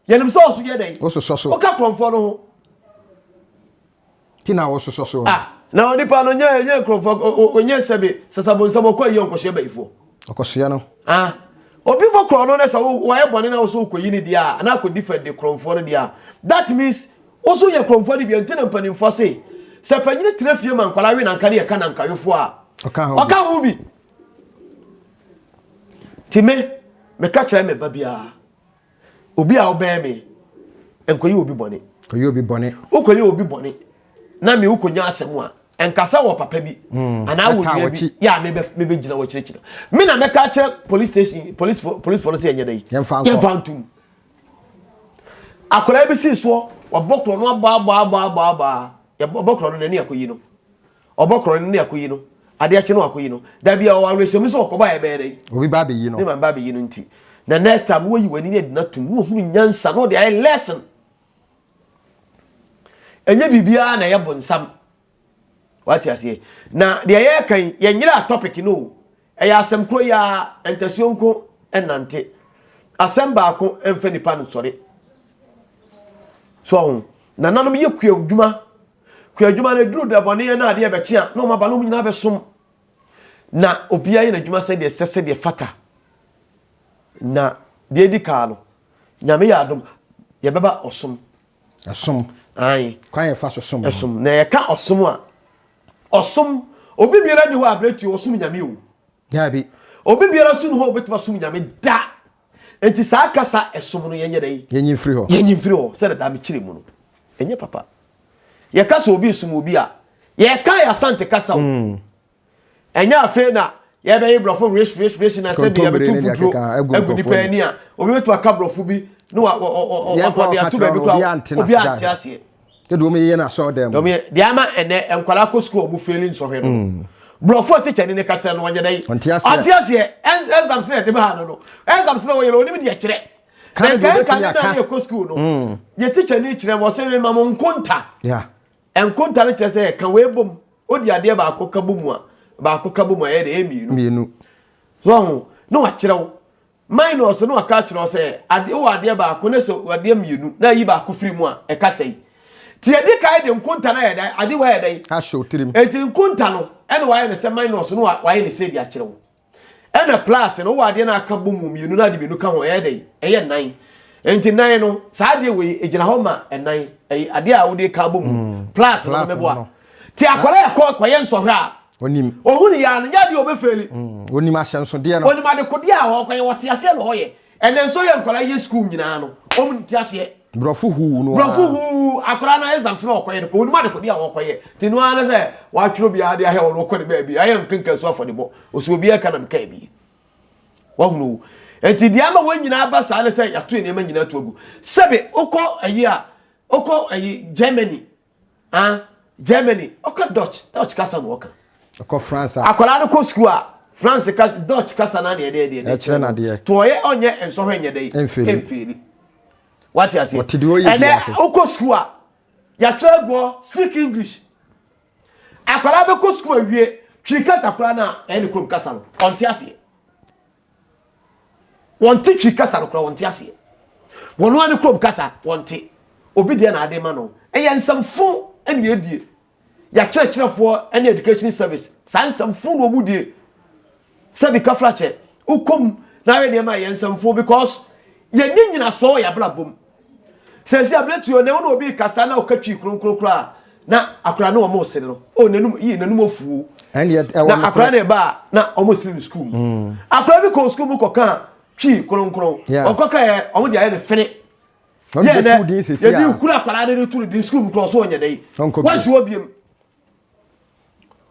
Yɛnim sɛ ɔso yɛ dɛn? Wososɔ so. Woka korɔmfoɔ no ho. Ti na wososɔ so. Ah, na onipa no nyɛ nyɛ nkurɔfoɔ onyɛ sɛbe sasabonsam ɔkɔ ayi ɔnkɔsoɛ bayifoɔ. Ɔkɔsoɛ no. Ah, obi bɔ korɔ no na sɛ wɔyɛ bɔne na wosɔ wokɔyi ne deɛ a anaa kɔdi fɛ de korɔmfoɔ no deɛ a that means woso yɛ korɔmfoɔ no bia nti na mpanimfoɔ se sɛ panyini tena fie ma nkwadaa we nanka ne yɛka nankawefoɔ a ɔka ho bi. Ti me meka kyerɛ me ba biara Obi a ɔbɛn me, nkɔyɛ obi bɔne. Kɔyɛ obi bɔne. Wokɔyɛ obi bɔne na me wokɔnya asɛm a, nkasa wɔ papa bi mm, anaa wɔ nua bi yɛ a mebɛgyina wɔ kyerɛkyerɛ. Me na mɛka kyerɛ police station police police fo no sɛ yɛnyɛ dɛ yi. Yɛmfa ntom. Akwadaa bi sii soɔ, wabɔ korɔ no abɔ abɔ abɔ abɔ abɔ yɛbɔ korɔ no n'ani akɔyi no. Ɔbɔ korɔ no ne akɔyi no. Adeɛ kye no akɔyi no. Da bi a ɔwɔ awerɛhyɛmu sɛ ɔkɔba a ɛbɛyɛ dɛn? Obi ba abɛyi no. Ne maame ba abɛyi no nti. Na next time woyi w'ani ne adina tom na wahunu nyansa na ɔde ayɛ lesson. Ɛnyɛ biribiara na ɛyɛ bonsam. Wate aseɛ? Na deɛ yɛreka yi, yɛnyera topic no o. Ɛyɛ asɛm koro yi ara, ntasuo nko nnante. Asɛm baako mfa nipa nsɔre. So ɔho, nananom yɛ kua adwuma Kuadwuma no ɛduru da bɔne na adeɛ bɛkye a na wɔn aba na wɔn nyinaa bɛsom. Na obiara yɛ n'adwuma sɛdeɛ ɛsɛ sɛdeɛ fata. Na deɛ ɛdi kaa no, Nyame yɛ adom, yɛbɛba ɔsom. Ɛsom. Ae. Kwan yɛfa so som. Ɛsom. Na yɛka ɔsom a, ɔsom, obi biara ni hɔ a aberɛ ɔsom Nyame o. Daabi. Obi biara so ni hɔ a obɛtumi asom Nyame da. Nti saa kasa ɛsom no yɛnyɛ dɛ? Yɛnyi mfiri hɔ. Yɛnyi mfiri hɔ sɛdeɛ daa mekyerɛ mu no. Ɛnyɛ papa. Yɛka sɛ obi som obi a, yɛka yɛ Asante kasa o. Mm. Ɛnyɛ afei na yɛbɛyɛ borɔfo resh resh resh na sɛ bi yɛbɛto mfuturo agu nipa ani a obi bɛtumi aka borɔfo bi na wɔde ato baabi koraa obi ante aseɛ. Sɛ deɛ wɔyɛ no asɔre dan mu. Deɛ ama ɛnɛ nkwadaa kɔ sukuu a wɔn feli nsɔhwɛ no. Mm. Borɔfo a tikya ni ne ka kyerɛ no ɔnyɛ dɛ. Ɔnte aseɛ. Ɔnte aseɛ. Exams na ɛde maa no no. Exams na wɔyɛ no onim deɛ kyerɛ. Kan deɛ obetumi aka. Na yɛ kɔ sukuu no. Mm. Yɛ tikya ni kyerɛ wɔ sɛ ma mo nkonta. Yeah. Nkonta no kyerɛ sɛ ka wei bom. Odi adeɛ baako ka bom a baako ka bom a ɛyɛ de ɛyɛ mmienu. Mmienu. So ɔho na wakyerɛ wo. Minus no aka akyerɛ wo sɛ adeɛ wɔ adeɛ baako ne sɛ adeɛ mmienu na ayi baako firi mu a ɛka sɛi. Nti yɛdi kan de nkonta no ayɛ dɛn? Ade wɔ ayɛ dɛn? Ahyɛ wo tirim. Nti nkonta no ɛna wayɛ no sɛ minus no wayɛ no sɛ de akyerɛ wo. Ɛna plus no wowɔ adeɛ no aka bɔ mu mmienu na ade mmienu ka ho ɛyɛ dɛn? Ɛyɛ nan. Nti nan no saa adeɛ wei egyina hɔ ma ɛnan ɛyɛ adeɛ a wode ka bɔ mu mm. plus no meboa. Ti akwadaa ɛkɔ kɔyɛ nsɔhwɛ a Onim. Ohun yɛ ano nyɛ adeɛ ɔbɛfeeli. Mm, onim ahyɛnsodeɛ no. Onim adekodeɛ a ɔkɔyɛ wɔte aseɛ na ɔyɛ. Ɛnɛ nso yɛ nkwadaa yɛ sukuu nyinaa no wɔn nte aseɛ. Borɔfo huu no. Borɔfo huu akwadaa no exams na ɔkɔyɛ no kɔ onim adekodeɛ a ɔkɔyɛ. Ti no ara sɛ watwerɛ biara de ahɛ wɔn ɔkɔ ne baabi ayɛ nkenkan so afɔdebɔ osi obi ɛka na meka bi. Wahunu o. Nti deɛ ama wɔn nyinaa ba saa ne sɛ yɛato nneɛma nyinaa to agu. Sɛbe wokɔ ayi a wokɔ ayi Germany Ah, Germany, ɔka Dutch, Dutch kasa na ɔka. Ɔkɔ France a. Akwadaa no kɔ sukuu a, France ka Dutch kasa na deɛ deɛ deɛ. Ɛkyerɛ na deɛ. To ɔyɛ ɔnyɛ nsɔhwɛ nyɛ dɛ. Mfeeli. Mfeeli. Wate aseɛ. Ɔte deɛ ɔyɛ bi ase. Ɛnɛ wokɔ sukuu a, yɛatwerɛ aguɔ speak English. Akwadaa bɛkɔ sukuu awie, twi kasa koraa na ɛyɛ ne kurom kasa no, ɔnte aseɛ. Wɔnte Twi kasa no koraa, wɔnte aseɛ. Wɔn ara ne kurom kasa, wɔnte. Obi deɛ na ade ma no. Ɛyɛ nsɛmfo na yɛdie. Yɛakyerɛkyerɛfoɔ ne education service, saa nsɛmfo na wɔn die. Sɛbi kafrakyɛ, wokɔ mu na ayɛ nneɛma a ɛyɛ nsɛmfo because yɛnni nyinasoɔ wɔ yɛabrabɔ mu. Sɛsi abiretuo na wo ne obi kasa na ɔka Twi kronkron koraa na akora ne wɔn sere no. Oh n'anum yi n'anum ofuo. Na akora ne ba a na wɔn sere no sukuu mu. Mm. Akora bi kɔ sukuu mu kɔka Twi kronkron. Ɔkɔka yɛ wɔn de ayɛ ne fene. Yɛ dɛ yɛde kura akwadaa ne de to ne din sukuu mu korɔ so ɔnyɛ dɛ yi. Wɔnsi wɔ biem.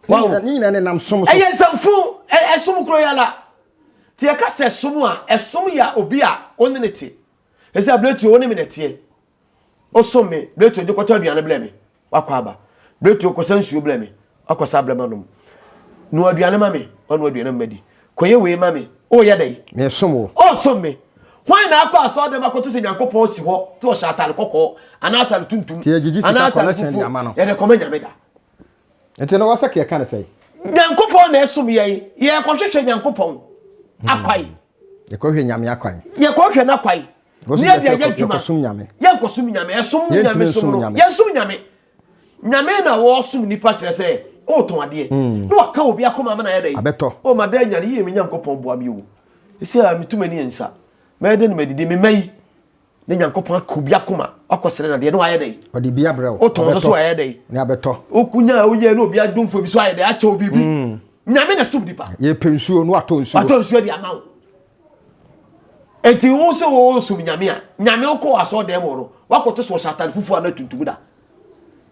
Ne nyinaa ne nam som so. Ɛyɛ nsɛmfo ɛsom koro yɛ la. Te yɛka sɛ som a ɛsom yɛ obi a ɔne ne te. Ɛsɛ abiretuo wo ne me na ɛteɛ. Wosom me, biretuo gye kɔtɔ aduane brɛ me, wakɔ aba. Biretuo kɔsa nsuo brɛ me, wakɔsa abrɛ ma nom. Noa aduane ma me, wanoa aduane ma madi. Kɔyɛ wei ma me, woyɛ dɛn? Mesom wo. Ɔsom me. Hwan na akɔ asɔre dɛm akɔto sɛ Nyankopɔn si hɔ sɛ ɔhyɛ atare kɔkɔɔ anaa atare tuntum anaa atare fufuo? Yɛde kɔma Nyame da. Nti no wɔsɛ kɛka ne sɛn? Nyankopɔn na ɛsom yɛn. Yɛkɔhwehwɛ Nyankopɔn. Akwan. Yɛkɔhwɛ Nyame akwan. Yɛkɔhwɛ n'akwan. Ne yɛde ayɛ adwuma. Yɛkɔsom Nyame. Yɛnkɔsom Nyame. Ɛsom Nyame som no. Yɛnsom Nyame. Nyame na wɔsom nipa kyerɛ sɛ ɔretɔn adeɛ. Hmm. Na waka obi akoma ama na ayɛ dɛ. Abɛtɔ. O ma dɛ nyane yie me Nyankopɔn boa me o. Ɛsɛ a metu m'ani nsa. Mɛyɛ dɛ na madidi me mma yi. Ne Nyankopɔn aka obi akoma wakɔsrɛ no adeɛ na wayɛ dɛ. Ɔde bi abrɛ wo. Wotɔn nso so ayɛ dɛ. Ne abɛtɔ. Okunya a woyɛ na obi adomfo bi so ayɛ dɛ akyɛ wo biribi. Hmm. Nyame na som nipa. Yɛpɛ nsuo na watɔ nsuo. Watɔ nsuo de ama wo. Enti wo sɛ wosom Nyame a, Nyame wokɔ asɔre dɛm hɔ no, wakɔto so ɔhyɛ atade fufuo anaa tuntum da.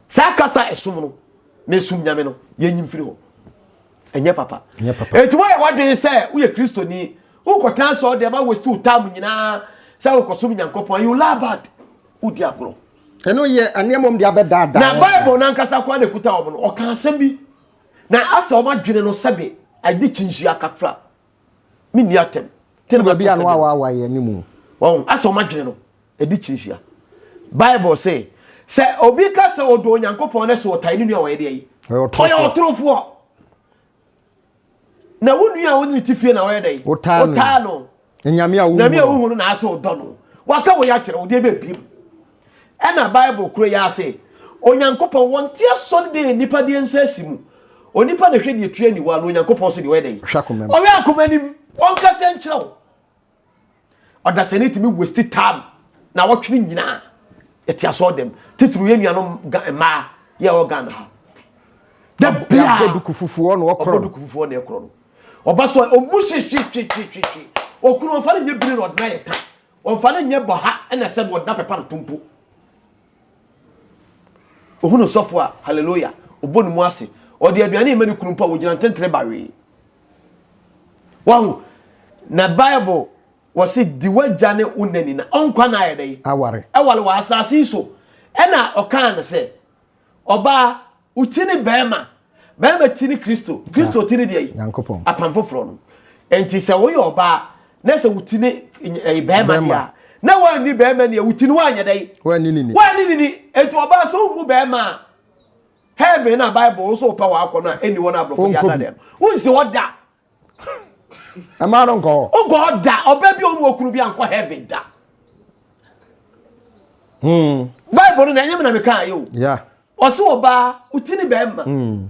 Saa kasa ɛsom no, mesom Nyame no, yɛnyi mfiri hɔ. Ɛnyɛ papa. Enti woayɛ w'adwene sɛ woyɛ Kristoni, wokɔtena asɔre dɛm a waste wo time nyinaa sɛ wokɔsom Nyankopɔn, you lie bad. Wodi agorɔ. Ɛno yɛ nneɛma wɔn de abɛdaadaa. Na Bible n'ankasa koraa na ekuta wɔn no, ɔka asɛm bi. Na asɛ wɔn adwene no sɛbe ade kyinhyia kakra. Menni atɛm. Tene baabi a no awaawa yɛ ne mu. Wɔn asɛ wɔn adwene no ɛdi kyinhyia. Bible se sɛ obi ka sɛ ɔdɔ Onyankopɔn na sɛ ɔtae ne nua ɔyɛ deɛ yi. Ɔyɛ ɔtorofoɔ. Na wo nua a wo ne ti fie na ɔyɛ dɛ. Wotaa no. Nyame a wohu no na asɛ ɔdɔ no. Waka wɔ yɛ akyerɛ wo deɛ bɛbiem. Ɛna Bible koro yi ara se, Onyankopɔn, wɔnte asɔre dɛ nnipa deɛ nsa asi mu. Onipa na hwɛ deɛ tua aniwa, na Onyankopɔn nso deɛ ɔyɛ dɛn? Ɔhwɛ akoma mu. Ɔhwɛ akoma anim. Ɔnkasa nkyerɛ wo. Ɔdasani tumi waste time na wɔtwe ne nyinaa. Ɛte asɔre dɛm. Titiriw yɛn nuanom mmaa yɛ wɔ Ghana ha. Da biara. Ɔbɔ duku fufuo na ɔkorɔ. Ɔbɔ duku fufuo na ɛkorɔ no. Ɔba so a ɔmu hwehwehwehwehwe. Okunu ɔmfa no nyɛ biri na ɔde no ayɛ tan. Wɔmfa no nyɛ bɔha na sɛ wɔda pepa no to mpo. Ohunu sɔfo a, hallelujah, ɔbɔ ne mu ase. Ɔde aduane rema ne kunu mpo a, wɔgyina ntentere bawee. Wahu? Na Bible wɔse di w'agya ne wo nani na ɔnkwa na ayɛ dɛn? Aware. Ɛware wɔ asase yi so. Ɛna ɔkaa no sɛ, Ɔbaa, wo ti ne bɛrima, bɛrima ti ne Kristo, Kristo ti ne deɛ yi? Nyankopɔn. Apam foforɔ no. Enti sɛ woyɛ ɔbaa na sɛ wo ti ne ɛyɛ bɛrima deɛ a, na woanni bɛrima ni a, wo ti no woanyɛ dɛ? Woanni ne ni. Woanni ne ni. Enti ɔbaa sɛ wommu bɛrima a, heaven na Bible nso wopɛ wɔ akɔ no a, ɛnni hɔ no aborɔfo de ada deɛ no. Wonsi hɔ da. Ɛmaa no nkɔ hɔ. Wonkɔ hɔ da. Ɔbaa bi a ɔmu okunu bi ankɔ heaven da. Hmm. Bible no na ɛnyɛ me na meka ayɛ o. Yeah. Ɔse ɔbaa wo ti ne bɛrima. Hmm.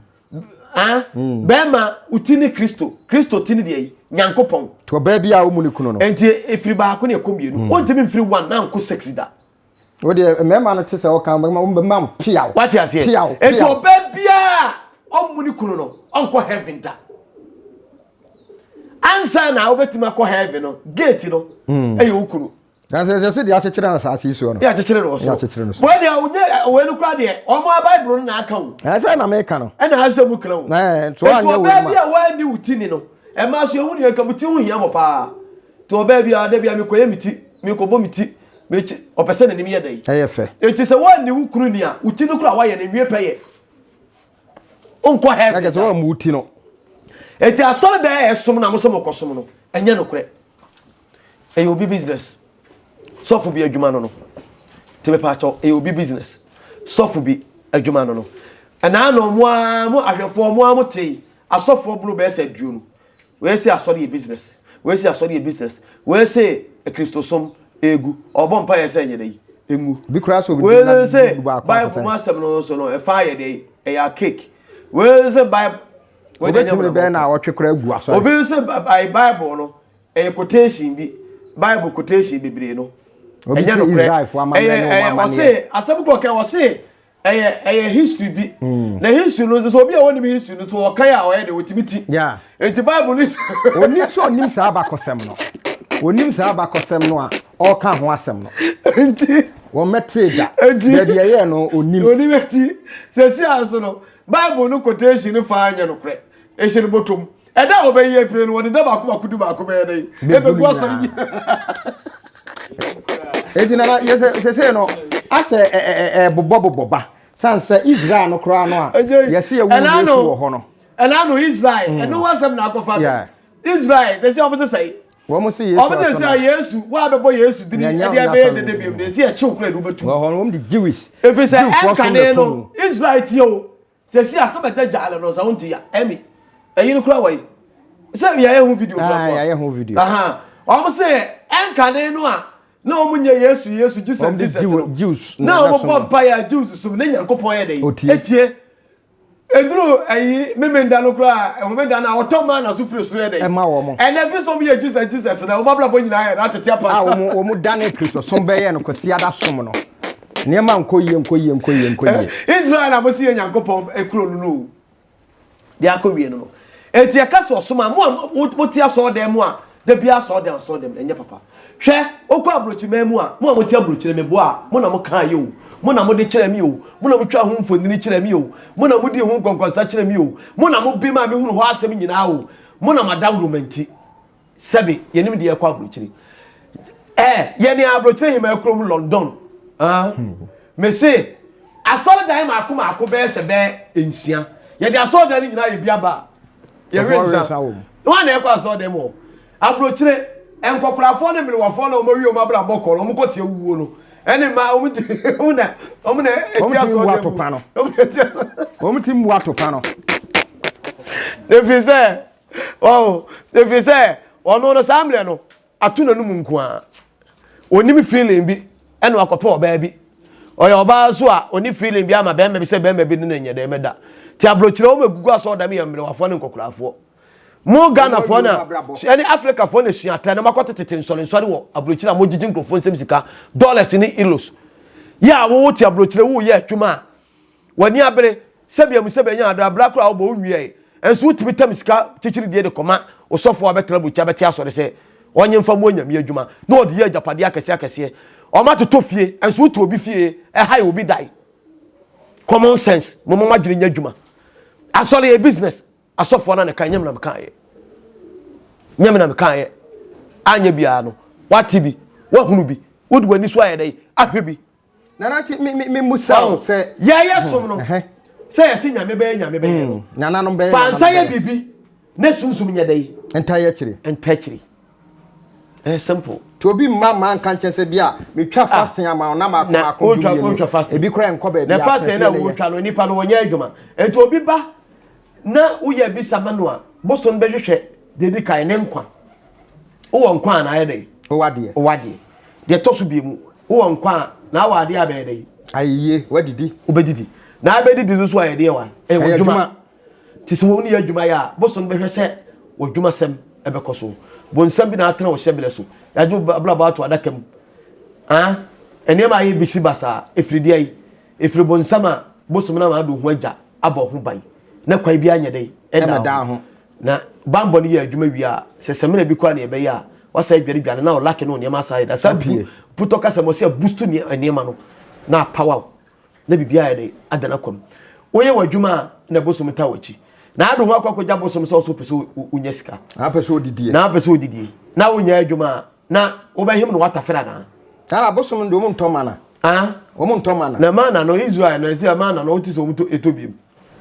Ah, hmm. Bɛrima wo ti ne Kristo. Kristo ti ne deɛ yi Nyankopɔn. Nti ɔbaa bi a ɔmu ne kunu no. Nti efiri baako ne ɛkɔ mmienu. Hmm. Wontumi mfiri one na nko six da. Wo deɛ mmarima no te sɛ ɔka mmarima mo piaw. Wate aseɛ. Piaw piaw. Nti ɔbaa biara ɔmmu ne kunu no ɔnkɔ heaven da. Ansa na wobɛtumi akɔ heaven no gate no ɛyɛ wo kunu. Na sɛ sɛ deɛ akyekyere no asase yi soɔ no. Deɛ akyekyere no wɔ soro. Akyekyere no so. Wɔn deɛ wonyɛ wɔn no kura deɛ wɔn a Bible no na aka o. Ɛsɛ na meka no. Ɛna asɛ mu kura o. Ɛɛ nti wɔn anyɛ wɔn mu. Ɔbaa bi a wɔanni wo ti ni no ɛmaa so ehu deɛ nka mo ti ho hia mo paa. Nti ɔbaa bi a da bi a mekɔyɛ me ti mekɔbɔ me ti mekyi ɔpɛ sɛ n'anim yɛ dɛ. Ɛyɛ fɛ. Eti sɛ wɔanni wo kunu ni a wo ti no kura wɔayɛ no nwie pɛ yɛ. Wonkɔ heaven. Ɛkɛ sɛ wɔammu wo ti no. Eti asɔre dan a ɛsom na mo sɛ mokɔsom no ɛnyɛ nokorɛ. Ɛyɛ obi business. Sɔfo bi adwuma no no. Nti mepaakyɛw, ɛyɛ obi business. Sɔfo bi adwuma no no. Ɛnaa no mo ara mo ahwɛfoɔ mo ara mo tee asɔfoɔ bunu bɛyɛ sɛ aduonu. Wei se asɔre yɛ business. Wei se asɔre yɛ business. Wei se Kristosom egu. Ɔbɔ mpa yɛ sɛ ɛnyɛ dɛ yi. Engu. Bi koraa sɛ obi Wei se Bible mu asɛm no nso no ɛfa yɛ dɛ ɛyɛ a cake. Wei se Bible. Wobɛtumi de bɛyɛ na awɔtwe koraa agu asɔre. Obi nso Bible no ɛyɛ quotation bi bible quotation bebree no ɛnyɛ nokorɛ ɛyɛ ɛyɛ ɔse asɛm kɔ kɛ ɔse ɛyɛ ɛyɛ history bi hmm. na history no nso obi a wɔnim history no so ɔkan a ɔyɛ de ɔtumi ti nti bible no onim sɛ ɔnim saa abakɔsɛm no onim saa abakɔsɛm no a ɔka ho asɛm no nti wɔmɛtee da baabi ɛyɛ no onim onim eti sɛsi aso no bible no quotation no fa nyɛ nokorɛ ɛhyɛ no bɔtɔm Ɛda a wɔbɛyi apue no, wɔde da baako baako du baako bɛyɛ dɛ ɛbɛgu asɔre nyinaa. Eti nana yɛsɛ sese no asɛ ɛbobɔ bobɔ ba san sɛ Israel no koraa no a yɛsɛ yɛwo Yesu wɔ hɔ no. Ɛna no Israel ɛno ho asɛm na akɔfa bɛ Israel sɛ sɛ wɔn sɛ sɛe. Wɔn sɛ Yesu wɔn sɛ sɛ Yesu wɔn a bɛbɔ Yesu dini ɛde abɛyɛ dede bi mu de ɛsi ɛkyew kura ɛde wobɛtu. Wɔ hɔ no wɔn de Jewish. Efi sɛ ɛnkane no Israel tie o. Sɛsi asɛm ɛda gyaale no sɛ wonte ya ɛmi ɛyi no kura wɔ yi. Sɛ yɛayɛ ho video kura ah, yɛayɛ ho video. Wɔn sɛ ɛnkane no a na wɔn nyɛ Yesu Yesu Jesus Jesus no. Jews na wɔn bɔ mpa yɛ Jews som ne Nyankopɔn yɛ dɛ. Etie. Eduru ɛyi memenda no koraa homeda no a ɔtɔ maa na so firi soro yɛ dɛ. Ɛma wɔn. Ɛnɛ fi so wɔn yɛ Jesus Jesus na wɔn abrabɔ nyinaa yɛ na atete apa. A wɔn wɔn dane Kristosom bɛyɛ no Kwasiada som no. Nneɛma nkɔ yie nkɔ yie nkɔ yie nkɔ yie. Israel a mo si yɛ Nyankopɔn ekuro no no. De akɔ wie no no. Eti ɛka sɛ ɔsom a mo a mo te asɔɔdan mu a da bi asɔɔdan asɔɔdan ɛnyɛ papa. Hwɛ okɔ aburokyiman mu a mo a mo te aburokyire me boa a mo na mo kaa yɛ o mo na mo de kyerɛ mi o mo na mo twa ho mfonini kyerɛ mi o mo na mo di ho nkɔnkɔnsa kyerɛ mi o mo na mo bi ma mi hunu hɔ asɛm nyinaa o mo na mo adaworo ma nti. Sɛbe yɛnim deɛ ɛkɔ aburokyire. Ɛɛ yɛne aburokyire hema kurom London. Ah, me se asɔredan maako maako bɛyɛ sɛ bɛyɛ nsia. Yɛde asɔredan no nyinaa yɛ bi aba a. Yɛwe nsa. Wɔn na ɛkɔ asɔredan mu hɔ. Aburokyire nkɔkorafoɔ ne mmerewafoɔ na wɔn awie wɔn abrabɔ kɔ no wɔn kɔ te awuo no. Ɛne mmaa wɔn ti wɔn na wɔn na ɛti asɔredan mu. Wɔn ti mu atopa no. Efiri sɛ. Wɔn ɛfiri sɛ ɔno no saa mmerɛ no ato n'anum nko ara onim feeling bi ɛna wakɔpɛ ɔbaa bi ɔyɛ ɔbaa nso a ɔni feeling bi ama bɛrima bi sɛ bɛrima bi ne no nyɛ dɛ mɛda te aburokyerɛ wɔn agugu asɔ ɔdam yɛ mmerewafoɔ ne nkɔkorafoɔ mo ghanafoɔ na ɛne afrikafoɔ na sua atɛ na makɔ tetete nsɔrensɔre wɔ aburokyerɛ a mogyegye nkurɔfoɔ nsɛm sika dollars ne euros yɛ a wowo te aburokyerɛ woyɛ adwuma a W'ani abere sɛ bia mu sɛ bɛnya adɔ abira koraa wobɔ wo nwiae nso wotumi tam sika kyekyere die de kɔma osɔfo a bɛtena bukyia bɛte asɔre sɛ ɔnye mfa mmoa nyame adwuma na ɔde yɛ agyapadeɛ akɛseɛ akɛseɛ ɔma totɔ fie nso wote obi fie ɛhae obi dae common sense mo mo adwene nyɛ adwuma asɔre yɛ business asɔfoɔ no na ka nyɛ me na mekaeɛ nyɛ me na mekaeɛ anyɛ biara no wate bi wahunu bi wode w'ani so ayɛ dɛ ahwɛ bi Nana nti mi mi mi musa o sɛ. Yɛyɛ som no sɛ yɛsi nyame bɛyɛ nyame bɛyɛ no. Hmm, nananom bɛyɛ. Fansa yɛ biribi ne sunsum nyɛ dɛ yi. Nta yɛ akyiri. Nta akyiri. Ɛyɛ simple. Tí obi mma mma nka nkyɛn sɛ bi a metwa ah. fasting ama ɔna maako maako du mmienu. Ebi kura nkɔ baabi. Na fasting na wotwa no nipa no wɔnyɛ adwuma. Nti obi ba na woyɛ bisa ma no a bosom bɛhwehwɛ deɛ di kan ne nkwa. Wowɔ nkwa a na ayɛ dɛ. Wowɔ adeɛ. Wowɔ adeɛ. Deɛ ɛtɔ so biemu wowɔ nkwa a na awɔ adeɛ abɛyɛ dɛ. Ayeyie wadidi. Wobɛdidi. Na abɛdidi nso so ayɛ deɛ wa. Ɛyɛ w'adwuma. Te sɛ wɔn yɛ adwuma yɛ a bosom bɛhwɛ sɛ w'adwuma sɛm ɛbɛkɔ so. Bonsam bi na atena wo hyɛbrɛ so. Yɛagye wo abrabɔ ato adaka mu. Ah, nneɛma a ayɛ bisi basaa ɛfiri deɛ yi. Ɛfiri bonsam a bosom no ama ade ho agya abɔ ho ban. Na kwan bi anyɛ dɛ ɛda ho. Na banbɔ no yɛ adwuma wie a, sɛ samina bi koraa na yɛbɛyɛ a, wasa adware dwane na ɔlake no nneɛma asa ayɛ da. Saa bu putɔ kasa mu ɔsɛ abustu nneɛma no na apawa wo na biribi ayɛ dɛ ada no akwam. Woyɛ w'adwuma a na bosom ta w'akyi. Na ade ho akɔ akɔgya bosom sɛ ɔso pɛ sɛ wonya sika. Na apɛ sɛ odidie. Na apɛ sɛ odidie. Na wonya adwuma a na wobɛhem no watafere anaa? Ara bosom no de wɔn ntɔ mana. Ah? Wɔn ntɔ mana. Na mana no Israel no ɛsɛ mana no wote sɛ wɔn tɔ ebiem.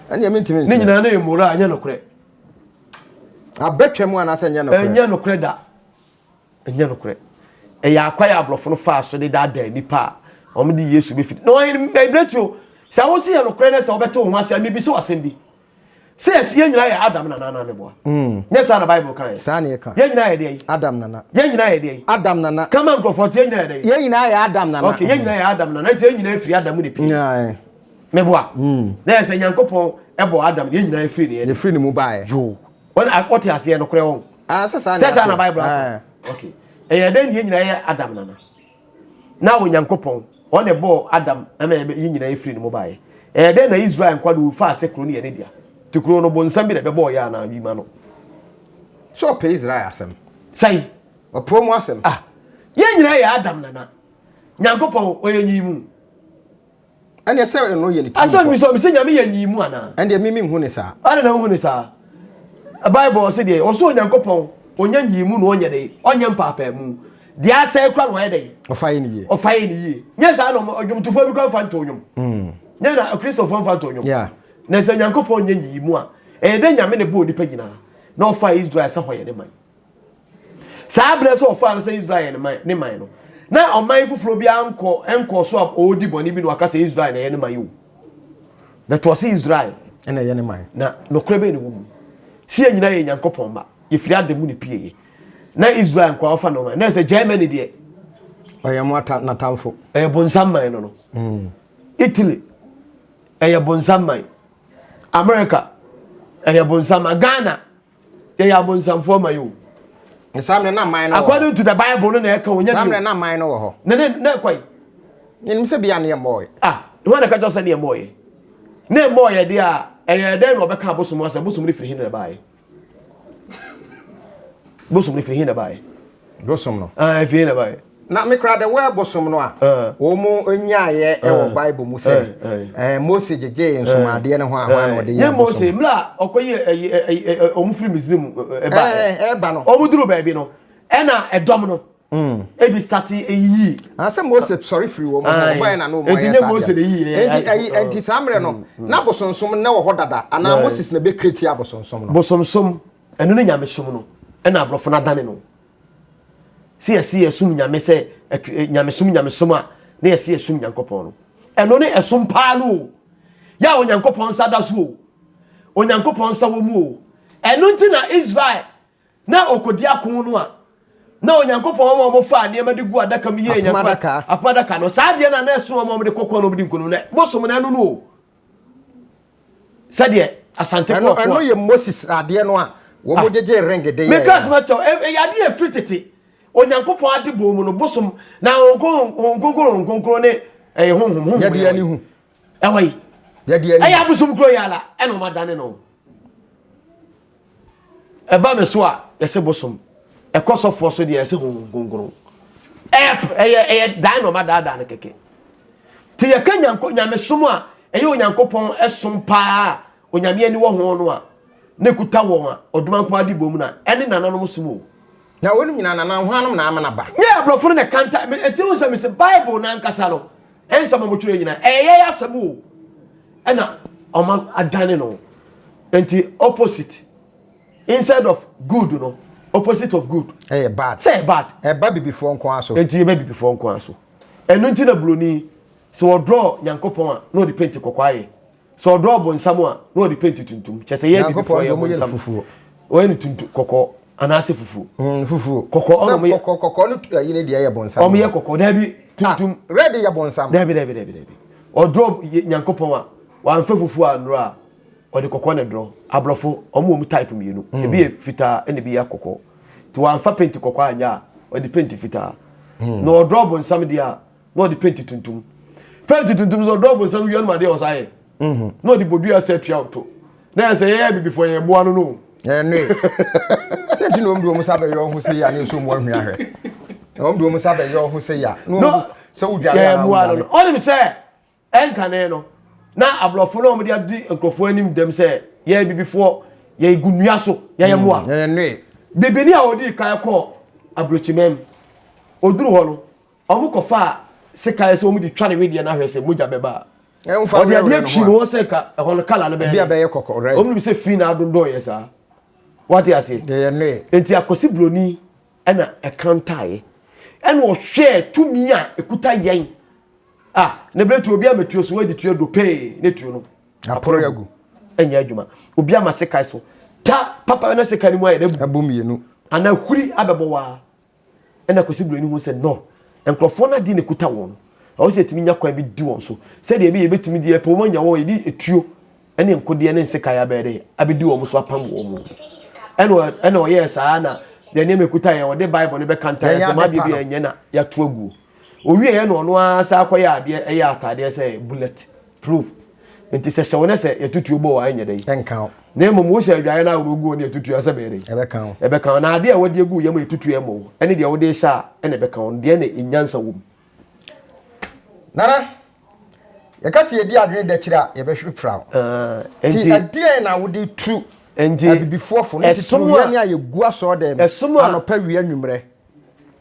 Ɛnneɛ mentumi nsɛ. Ne nyinaa no yɛ mmora ɛnyɛ nokorɛ. Abɛtwa mu anaasɛ ɛnyɛ nokorɛ? Ɛnyɛ nokorɛ da. Ɛnyɛ nokorɛ. Ɛyɛ akwan a aborɔfo no faa so de daadaa nnipa a wɔn de Yesu bɛfiri. Na ɔhene ɛbrɛtuo sɛ wosi yɛ nokorɛ na sɛ wobɛte wo ho ase a mebisa wo asɛm bi. Sɛ yɛsi yɛn nyinaa yɛ Adam nana anaa meboa. Mm. Nyɛ saa na Bible kan yɛ. Saa na ɛka. Yɛn nyinaa yɛ deɛ yi. Adam nana. Yɛn nyinaa yɛ deɛ yi. Adam nana. Kama nkurɔfoɔ te yɛn nyinaa yɛ deɛ yi. Yɛn nyinaa yɛ Adam nana. Okay, yɛn nyinaa yɛ Adam nana. Nti yɛn nyinaa firi Adam mu ne pii. Meboa. Mm. Na yɛ sɛ Nyankopɔn ɛbɔ Adam yɛn nyinaa firi ne yɛ. Yɛfiri ne mu baeɛ. Yoo. Wɔn ɔte aseɛ nokorɛ wɔn. Ah, sɛ saa na. Sɛ saa na Bible aka. Okay. Ɛyɛ dɛn yɛn nyinaa yɛ Adam nana. Na Onyankopɔn ɔn na ɛbɔɔ Adam ɛma yɛn nyinaa firi ne mu baeɛ. Ɛyɛ dɛn na Israel nkwa de faa sɛ kuro no yɛ ne dea. Te kuro no bonsam bi na ɛbɛbɔɔ yɛ anaa wima no. Sɛ ɔpɛ Israel asɛm. Sɛi. Ɔpɛ mu asɛm. Ah. Yɛn nyinaa yɛ Adam nana. Nyankopɔn ɔyɛ nyiyimu. Ɛnneɛ sɛ ɛno yɛ ne tirim Asɛm bi sɛ ɔbisɛ Nyame yɛ nyiyimu anaa? Ɛndeɛ me menhu ne saa. Adɛn na wohu ne saa? Bible ɔse deɛ ɔsɛ Onyankopɔn ɔnyɛ nyiyimu na ɔnyɛ dɛn? Ɔnyɛ mpaapaamu. Deɛ asɛe kora na ɔyɛ dɛn? Ɔfa yɛ ne yie. Ɔfa yɛ ne yie. Nyɛ saa na ɔdwomtofoɔ bi kora mfa nto nnwom. Mm. Nyɛ na Akristofoɔ mfa nto nnwom. Yeah. Na sɛ Nyankopɔn nyɛ nyiyimu a, ɛyɛ dɛ Nyame na ɛbɔɔ nipa nyinaa na ɔfa Israel sɛ hɔ yɛ ne man. Saa berɛ sɛ ɔfaa no sɛ Israel yɛ ne man ne man no, na ɔman foforɔ biara nkɔ nkɔɔ so a ɔredi bɔne bi na waka sɛ Israel na ɛyɛ ne man o. But ɔse Israel ɛna ɛyɛ ne man. Na nokorɛ bɛn na ɛwɔ mu? Sɛ yɛn nyinaa yɛ Nyankopɔn mma. Yɛfiri Adam mu ne pieeɛ. Na Israel nkoa wɔfa no na sɛ Germany deɛ. Ɔyɛ mo ata n'atamfo. Ɛyɛ bonsam man no no. Mm. Italy ɛyɛ bonsam man. America ɛyɛ bonsam man. Ghana yɛyɛ abonsamfoɔ man o. Saa mmerɛ na man no wɔ hɔ. According to the Bible no na ɛka o nyɛ Saa mmerɛ na man no wɔ hɔ. Na ne na ɛkɔ yi. Yɛnim sɛ bia ne ɛmmɔɔyɛ. Ah, wɔn na ɛka kyerɛ sɛ ne ɛmmɔɔyɛ. Ne ɛmmɔɔyɛ deɛ a ɛyɛ dɛn na ɔbɛka abosom asɛ bosom no firi he na ɛbaeɛ. Bosom no firi he na ɛbaeɛ. Bosom no. Ah, ɛfiri he na ɛbaeɛ. Na me kora the word bosom no a ah. wɔn nyaayɛ wɔ ah. Bible mu sɛ ah. eh, Mose gyegyee nsomadeɛ no ho a hɔ a na ɔde yɛ bosom. Mose mmerɛ a ɔkɔyɛ ɛyi wɔn firi Misrim ɛba ɛba no wɔn duru baabi no ɛna ɛdɔm no mm. ebi start eyiyi. Asɛ Mose sɔre firi wɔn ho ɔbaa na no wɔn ayɛ saa Mose na eyi yɛ nti ɛyi nti saa mmerɛ no mm, mm. na bosonsom na wɔ hɔ dada anaa Moses na bɛ create abosonsom no. Bosomsom ɛno ne nyamesom no ɛna aborɔfo no adane no. Sɛ yɛse yɛsom Nyame sɛ nyamesom nyamesom a, na yɛse yɛsom Nyankopɔn no. Ɛno ne ɛsom paa no o. Yɛ a Onyankopɔn nsa da so o. Onyankopɔn nsa wɔ mu o. Ɛno nti na Israel na ɔkɔdi ako no a na Onyankopɔn ma wɔn faa nneɛma de gu adaka mu yie Nyankopɔn apam adaka no. Saa adeɛ no a na ɛso wɔn a wɔde kɔkɔɔ na wɔde nkonim no bosom no ɛno no o. Sɛdeɛ Asante kɔɔ ko a. Ɛno yɛ Moses adeɛ no a wɔn ah. gyegye ring de yɛ. Meka asɛm akyɛw ɛyɛ adeɛ ɛfiri tete Onyankopɔn ade bɔ mu no bosom na honhom kronkron honhom kronkron ne ɛyɛ honhom honhom. Yɛde ani hu. Ɛwɔ yi. Yɛde ani. Ɛyɛ abosom kuro yɛ ala ɛna wɔn adane no. Ɛba me so a yɛsɛ bosom ɛkɔ sɔfoɔ so deɛ yɛsɛ honhom kronkron. Ɛyɛ ɛyɛ ɛyɛ dan na wɔn adaadaa no kɛkɛ. Te yɛka nyanko nyamesom a ɛyɛ Onyankopɔn ɛsom paa a Onyame ani wɔ ho no a na ekuta wɔn a ɔdomankoma ade bom na ɛne nananom som o. Na wɔn nyinaa nana hwanom na ama no aba. Nyɛ aborɔfo no na ɛkanta ɛti ho sɛ mesɛ Bible no ankasa no ɛnsɛm a wɔtwerɛ nyinaa ɛyɛ yɛn asɛm o ɛna ɔma adane no nti opposite instead of good no opposite of good ɛyɛ bad sɛ ɛyɛ bad ɛba bibifoɔ nko ara so nti ɛba bibifoɔ nko ara so ɛno nti na buroni sɛ ɔdrɔ nyankopɔn a na ɔde penti kɔkɔɔ ayɛ sɛ ɔdrɔ ɔbonsam a na ɔde penti tuntum kyɛ sɛ yɛ bibifoɔ yɛ bonsam ɔyɛ no tuntum kɔkɔɔ anaasɛ fufuo mm, fufuo kɔkɔɔ ɔno yɛ kɔkɔɔ kɔkɔɔ no ayi ne deɛ yɛ bonsam ɔmo yɛ kɔkɔɔ daabi ah, tuntum red yɛ bonsam daabi daabi daabi daabi ɔdrɔ nyankopɔn a wamfa fufuo anora a ɔde kɔkɔɔ na ɛdrɔ aborɔfo ɔmo wɔ mu type mmienu mm. ebi yɛ fitaa ɛna ebi yɛ kɔkɔɔ nti wamfa penti kɔkɔɔ anyɛ a ɔde penti fitaa mm. na ɔdrɔ bonsam deɛ a na ɔde penti tuntum penti tuntum sɛ ɔdrɔ bonsam wia no ma adeɛ ɔsa yɛ mm-hmm. na ɔde bodua sɛ atua ɔto na yɛ sɛ yɛyɛ abibifoɔ yɛ mmoa no no ɛnne sɛ nti na ɔm de ɔm sa bɛyɛ ɔho sɛ yɛ a ne nso mu ahwia hwɛ ɔm de ɔm sa bɛyɛ ɔho sɛ yɛ a na sɛ wodware a mmoa no no ɔnim sɛ Ɛnkane no, na aborɔfo no a wɔde adi nkurɔfoɔ anim dɛm sɛ yɛyɛ bibifoɔ, yɛgu nnua so, yɛyɛ mm, mmoa. Bibini a ɔdii kan kɔɔ aburokyiman mu, ɔduru hɔ no, wɔkɔfaa sekan sɛ wɔde twa ne wedeɛ no ahwɛ sɛ mogya bɛba a. Ɔde adeɛ twi ne ho sɛ ka ɛhɔ no kala no bɛyɛ. Wɔn nim sɛ fi na adondɔn yɛ saa. Wate aseɛ? Nti akwasi buroni ɛna ɛkantaeɛ ɛna ɔhwɛɛ tumi a ɛkuta yɛn Ah, ne bere tu obi ama tuo so wadi tuo do pee ne tuo no. Apore agu. Ɛnyɛ adwuma. Obi ama sekan so. Ta papa na sekan no mu ayɛ dɛ. Abu mmienu. Ana huri abɛbɔ waa. Ɛna Kwesi Buroni hu sɛ no. Nkurɔfoɔ no adeɛ na ɛkuta wɔn no. Ɛwɔ sɛ yɛtumi nya kwan bi di wɔn so. Sɛdeɛ ɛbɛyɛ yɛbɛtumi de yɛpɛ wɔn anya wɔn yɛde etuo ne nkodeɛ ne nsekan abɛyɛ dɛ abɛdi wɔn so apam wɔn. Ɛna ɛna ɔyɛɛ saa na deɛ nneɛma ɛkuta yɛn ɔde Bible no bɛka ntan sɛ mo adeɛ bi ɛnyɛ na yɛato aguo. Owieɛ na ɔno ara san kɔyɛ adeɛ ɛyɛ ataadeɛ sɛ bullet proof nti sɛ hyɛ wo ne sɛ yɛtutuo bɔ wɔ ɛnyɛ dɛ ɛnka wo na mmom wohyɛ adwaeɛ no ahorow gu ne yɛtutuo asɛ bɛyɛ dɛ ɛbɛka wo ɛbɛka wo na adeɛ a wɔde agu yam yɛtutuo ɛmmɔ wo ɛne deɛ wode hyɛ a ɛna ɛbɛka wo deɛ na ɛnyansa wɔ mu Nana yɛka sɛ yɛdi adwene da kyiri a yɛbɛhwe pra wo ah, nti ɛdeɛn na wode tu abibifoɔ fo no titiri yɛne a yɛgu asɔɔ dɛm anɔpa wia nwummerɛ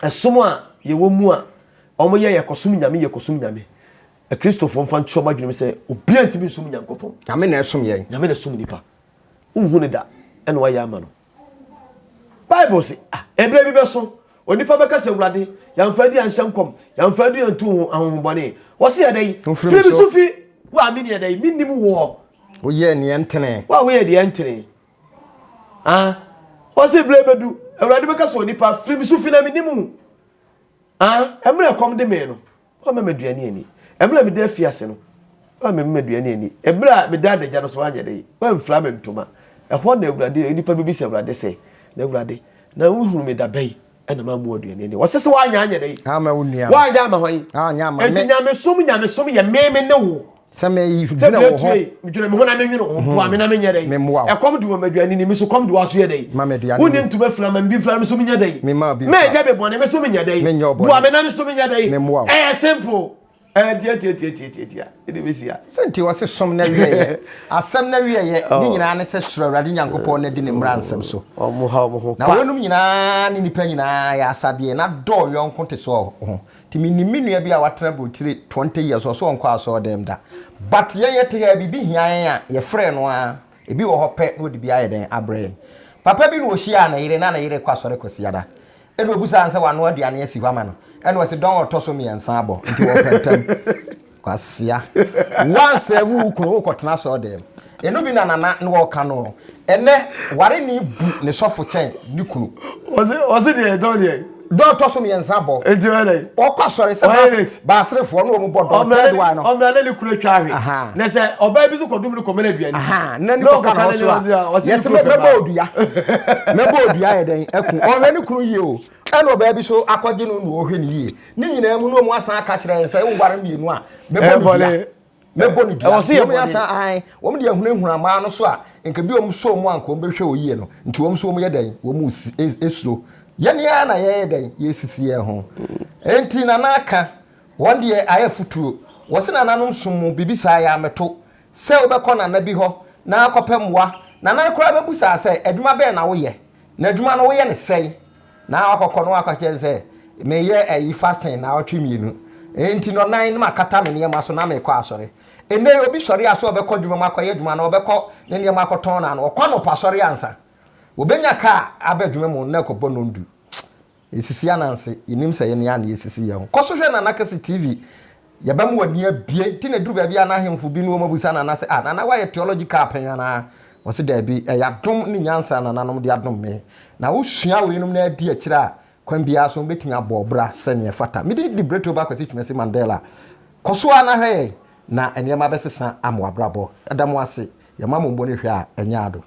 Ɛsom a yɛwɔ mu a wɔyɛ yɛkɔsom Nyame yɛkɔsom Nyame. Akristofoɔ mfa nto wɔn adwene mu sɛ obiara ntumi nsom Nyankopɔn. Nyame na ɛsom yɛn. Nyame na ɛsom nipa. Wonhu no da ɛna wayɛ ama no. Bible se ah ɛberɛ bi bɛso onipa bɛka sɛ Awurade yɛamfa adi anhyɛ nkɔm yɛamfa adi antu ho ahonhommɔne. Wɔse yɛ dɛn? Firi me so fi wo a menni ɛdɛn mennim woɔ. Woyɛɛ neɛ ntene. Wo a woyɛ deɛ ntene. Ah. Ɔse berɛ bɛdu, Awurade bɛka sɛ onipa, firi me so fi na mennim wo. Ah, ɛmerɛ ɛkɔm de me no, woamma me aduane anni. Ɛmerɛ a meda afiase no, woamma me aduane anni. Ɛmerɛ a meda adagya no so woanyɛ dɛn? Woamfira me ntoma. Ɛhɔ na Awurade, onipa bɛbisa Awurade sɛ, Na Awurade, na wohunu me da bɛn ɛna mamma wo aduane anni? Ɔse sɛ woanyɛ anyɛ dɛn? Amma wo nua no. Woanyɛ ama hwan? Anyɛ ama me. Enti nyamesom nyamesom yɛ me me ne wo. Sɛ medwene wo ho. Medwene me ho na menwene wo ho. Boa me na menyɛ dɛn? Memmoa wo. Ɛkɔm de wɔ m'aduane ni, me so kɔm de w'aso yɛ dɛn? Ma me aduane Wonni ntoma fira ma me bi fira me so menyɛ dɛn? Memma bi mfira. Mɛnyɛ me bɔne, me so menyɛ dɛn? Menyɛ wo bɔne. Boa me na me so menyɛ dɛn? Memmoa wo. Ɛyɛ simple. Ɛyɛ tia tia tia tia tia tia. Ɛde bɛsi a. Sɛ nti wɔse som na wieɛ. Asɛm na wieɛ ne oh. nyinaa ne sɛ suro Awurade Nyankopɔn na di ne mmara nsɛm so. Ɔmo ha ɔmo ho kwa. Na wɔnom nyinaa ne nnipa nyinaa yɛ asadeɛ na dɔ yɔnko te sɛ ho. Nti menim me nua bi a watena aburokyire 20 years ɔse ɔnkɔ asɔɔdɛm da but yɛn yɛte ha biribi hia yɛn a yɛfrɛ no ara ebi wɔ hɔ pɛ na ɔde bi ayɛ dɛn abrɛ yɛn. Papa bi na ɔhyiaa ne yere na ne yere kɔ asɔre Kwasiada ɛna ɔbusaa no sɛ wanoa aduane asi hɔ ama no ɛna ɔse dɔn ɔtɔ so mmiɛnsa abɔ nti wɔpɛ ntɛm. Kwasia. Woansɛve wo kunu wokɔtena asɔɔdɛm. Ɛno bi na nana ne wɔka no. Ɛnɛ wareni bu ne sɔfo kyɛn ne kunu. Ɔse ɔse deɛ dɔn deɛ. Dɔn tɔ so mmiɛnsa bɔ. Enti ɔyɛ dɛ. Ɔkɔ asɔre sɛ baaserefoɔ ne wɔn bɔ dɔn third one no. Ɔmmerɛ ne ne kunu atwa ahwe. Na sɛ ɔbaa bi so kɔdom no kɔmɛ no aduane. Aha na ne kɔka ne ho so a. Yɛsɛ mɛbɔ odua. Mɛbɔ odua yɛ dɛn aku. Ɔhwɛ ne kunu yie o. Ɛna ɔbaa bi so akɔgye no na ɔhwɛ ne yie. Ne nyinaa mu no wɔn asan aka kyerɛ yɛn sɛ woware mmienu a mɛbɔ no dua. Mɛbɔ no dua. Wɔn asan ahan wɔn de ahunahuna mmaa no so a nka bi wɔn so wɔn anka wɔn bɛhwɛ wɔ yie no nti wɔn nso wɔn yɛ dɛn wɔn esuro. Yɛn ara na yɛyɛ dɛn yɛsisi yɛn ho. Nti nana aka wɔn deɛ ayɛ futuro. Wɔsi nananom som mu biribi saa yɛ amɛto sɛ wobɛkɔ nana bi hɔ na akɔpɛ mmoa. Nana no koraa bɛbusaa sɛ adwuma bɛn na woyɛ na adwuma no woyɛ no sɛn. Na wakɔkɔ no waka kyerɛ no sɛ meyɛ ayi fasting naawɔtwe mmienu nti nɔnan na makata me nneɛma so na mekɔ asɔre. Ɛnnɛ yi obi sɔre a sɛ ɔbɛkɔ adwuma mu akɔyɛ adwuma anaa ɔbɛkɔ ne nneɛma akɔtɔn no ano, ɔkɔ anɔpa sɔre ansa. Wɔbɛnya kaa aba adwuma mu na ɛkɔbɔ nnɔndu. Yɛsisi ananse, yɛnim sɛ yɛn ara na yɛsisi yɛn ho. Kɔ so hwɛ Nana Kɛse TV Yɛbɛma w'ani abue. Nti na ɛduru baabi a na ahemfo bi ne wɔn abisa Nana sɛ, Ah, Nana woayɛ theological pɛn anaa? Ɔse, Daabi, ɛyɛ adom ne nyansa a nananom de adom me. Na wosua weinom na adi akyire a, kwan biara so wobɛtumi abɔ wo bra sɛdeɛ ɛfata. Me din de Bretoba Kwasi Twumasi Mandela. Kɔ so ara na hwɛ yɛn, na nneɛma bɛsesa ama w'abrabɔ. Yɛda mo ase. Yɛma mo mmɔ no hwɛ a, ɛnyɛ ado.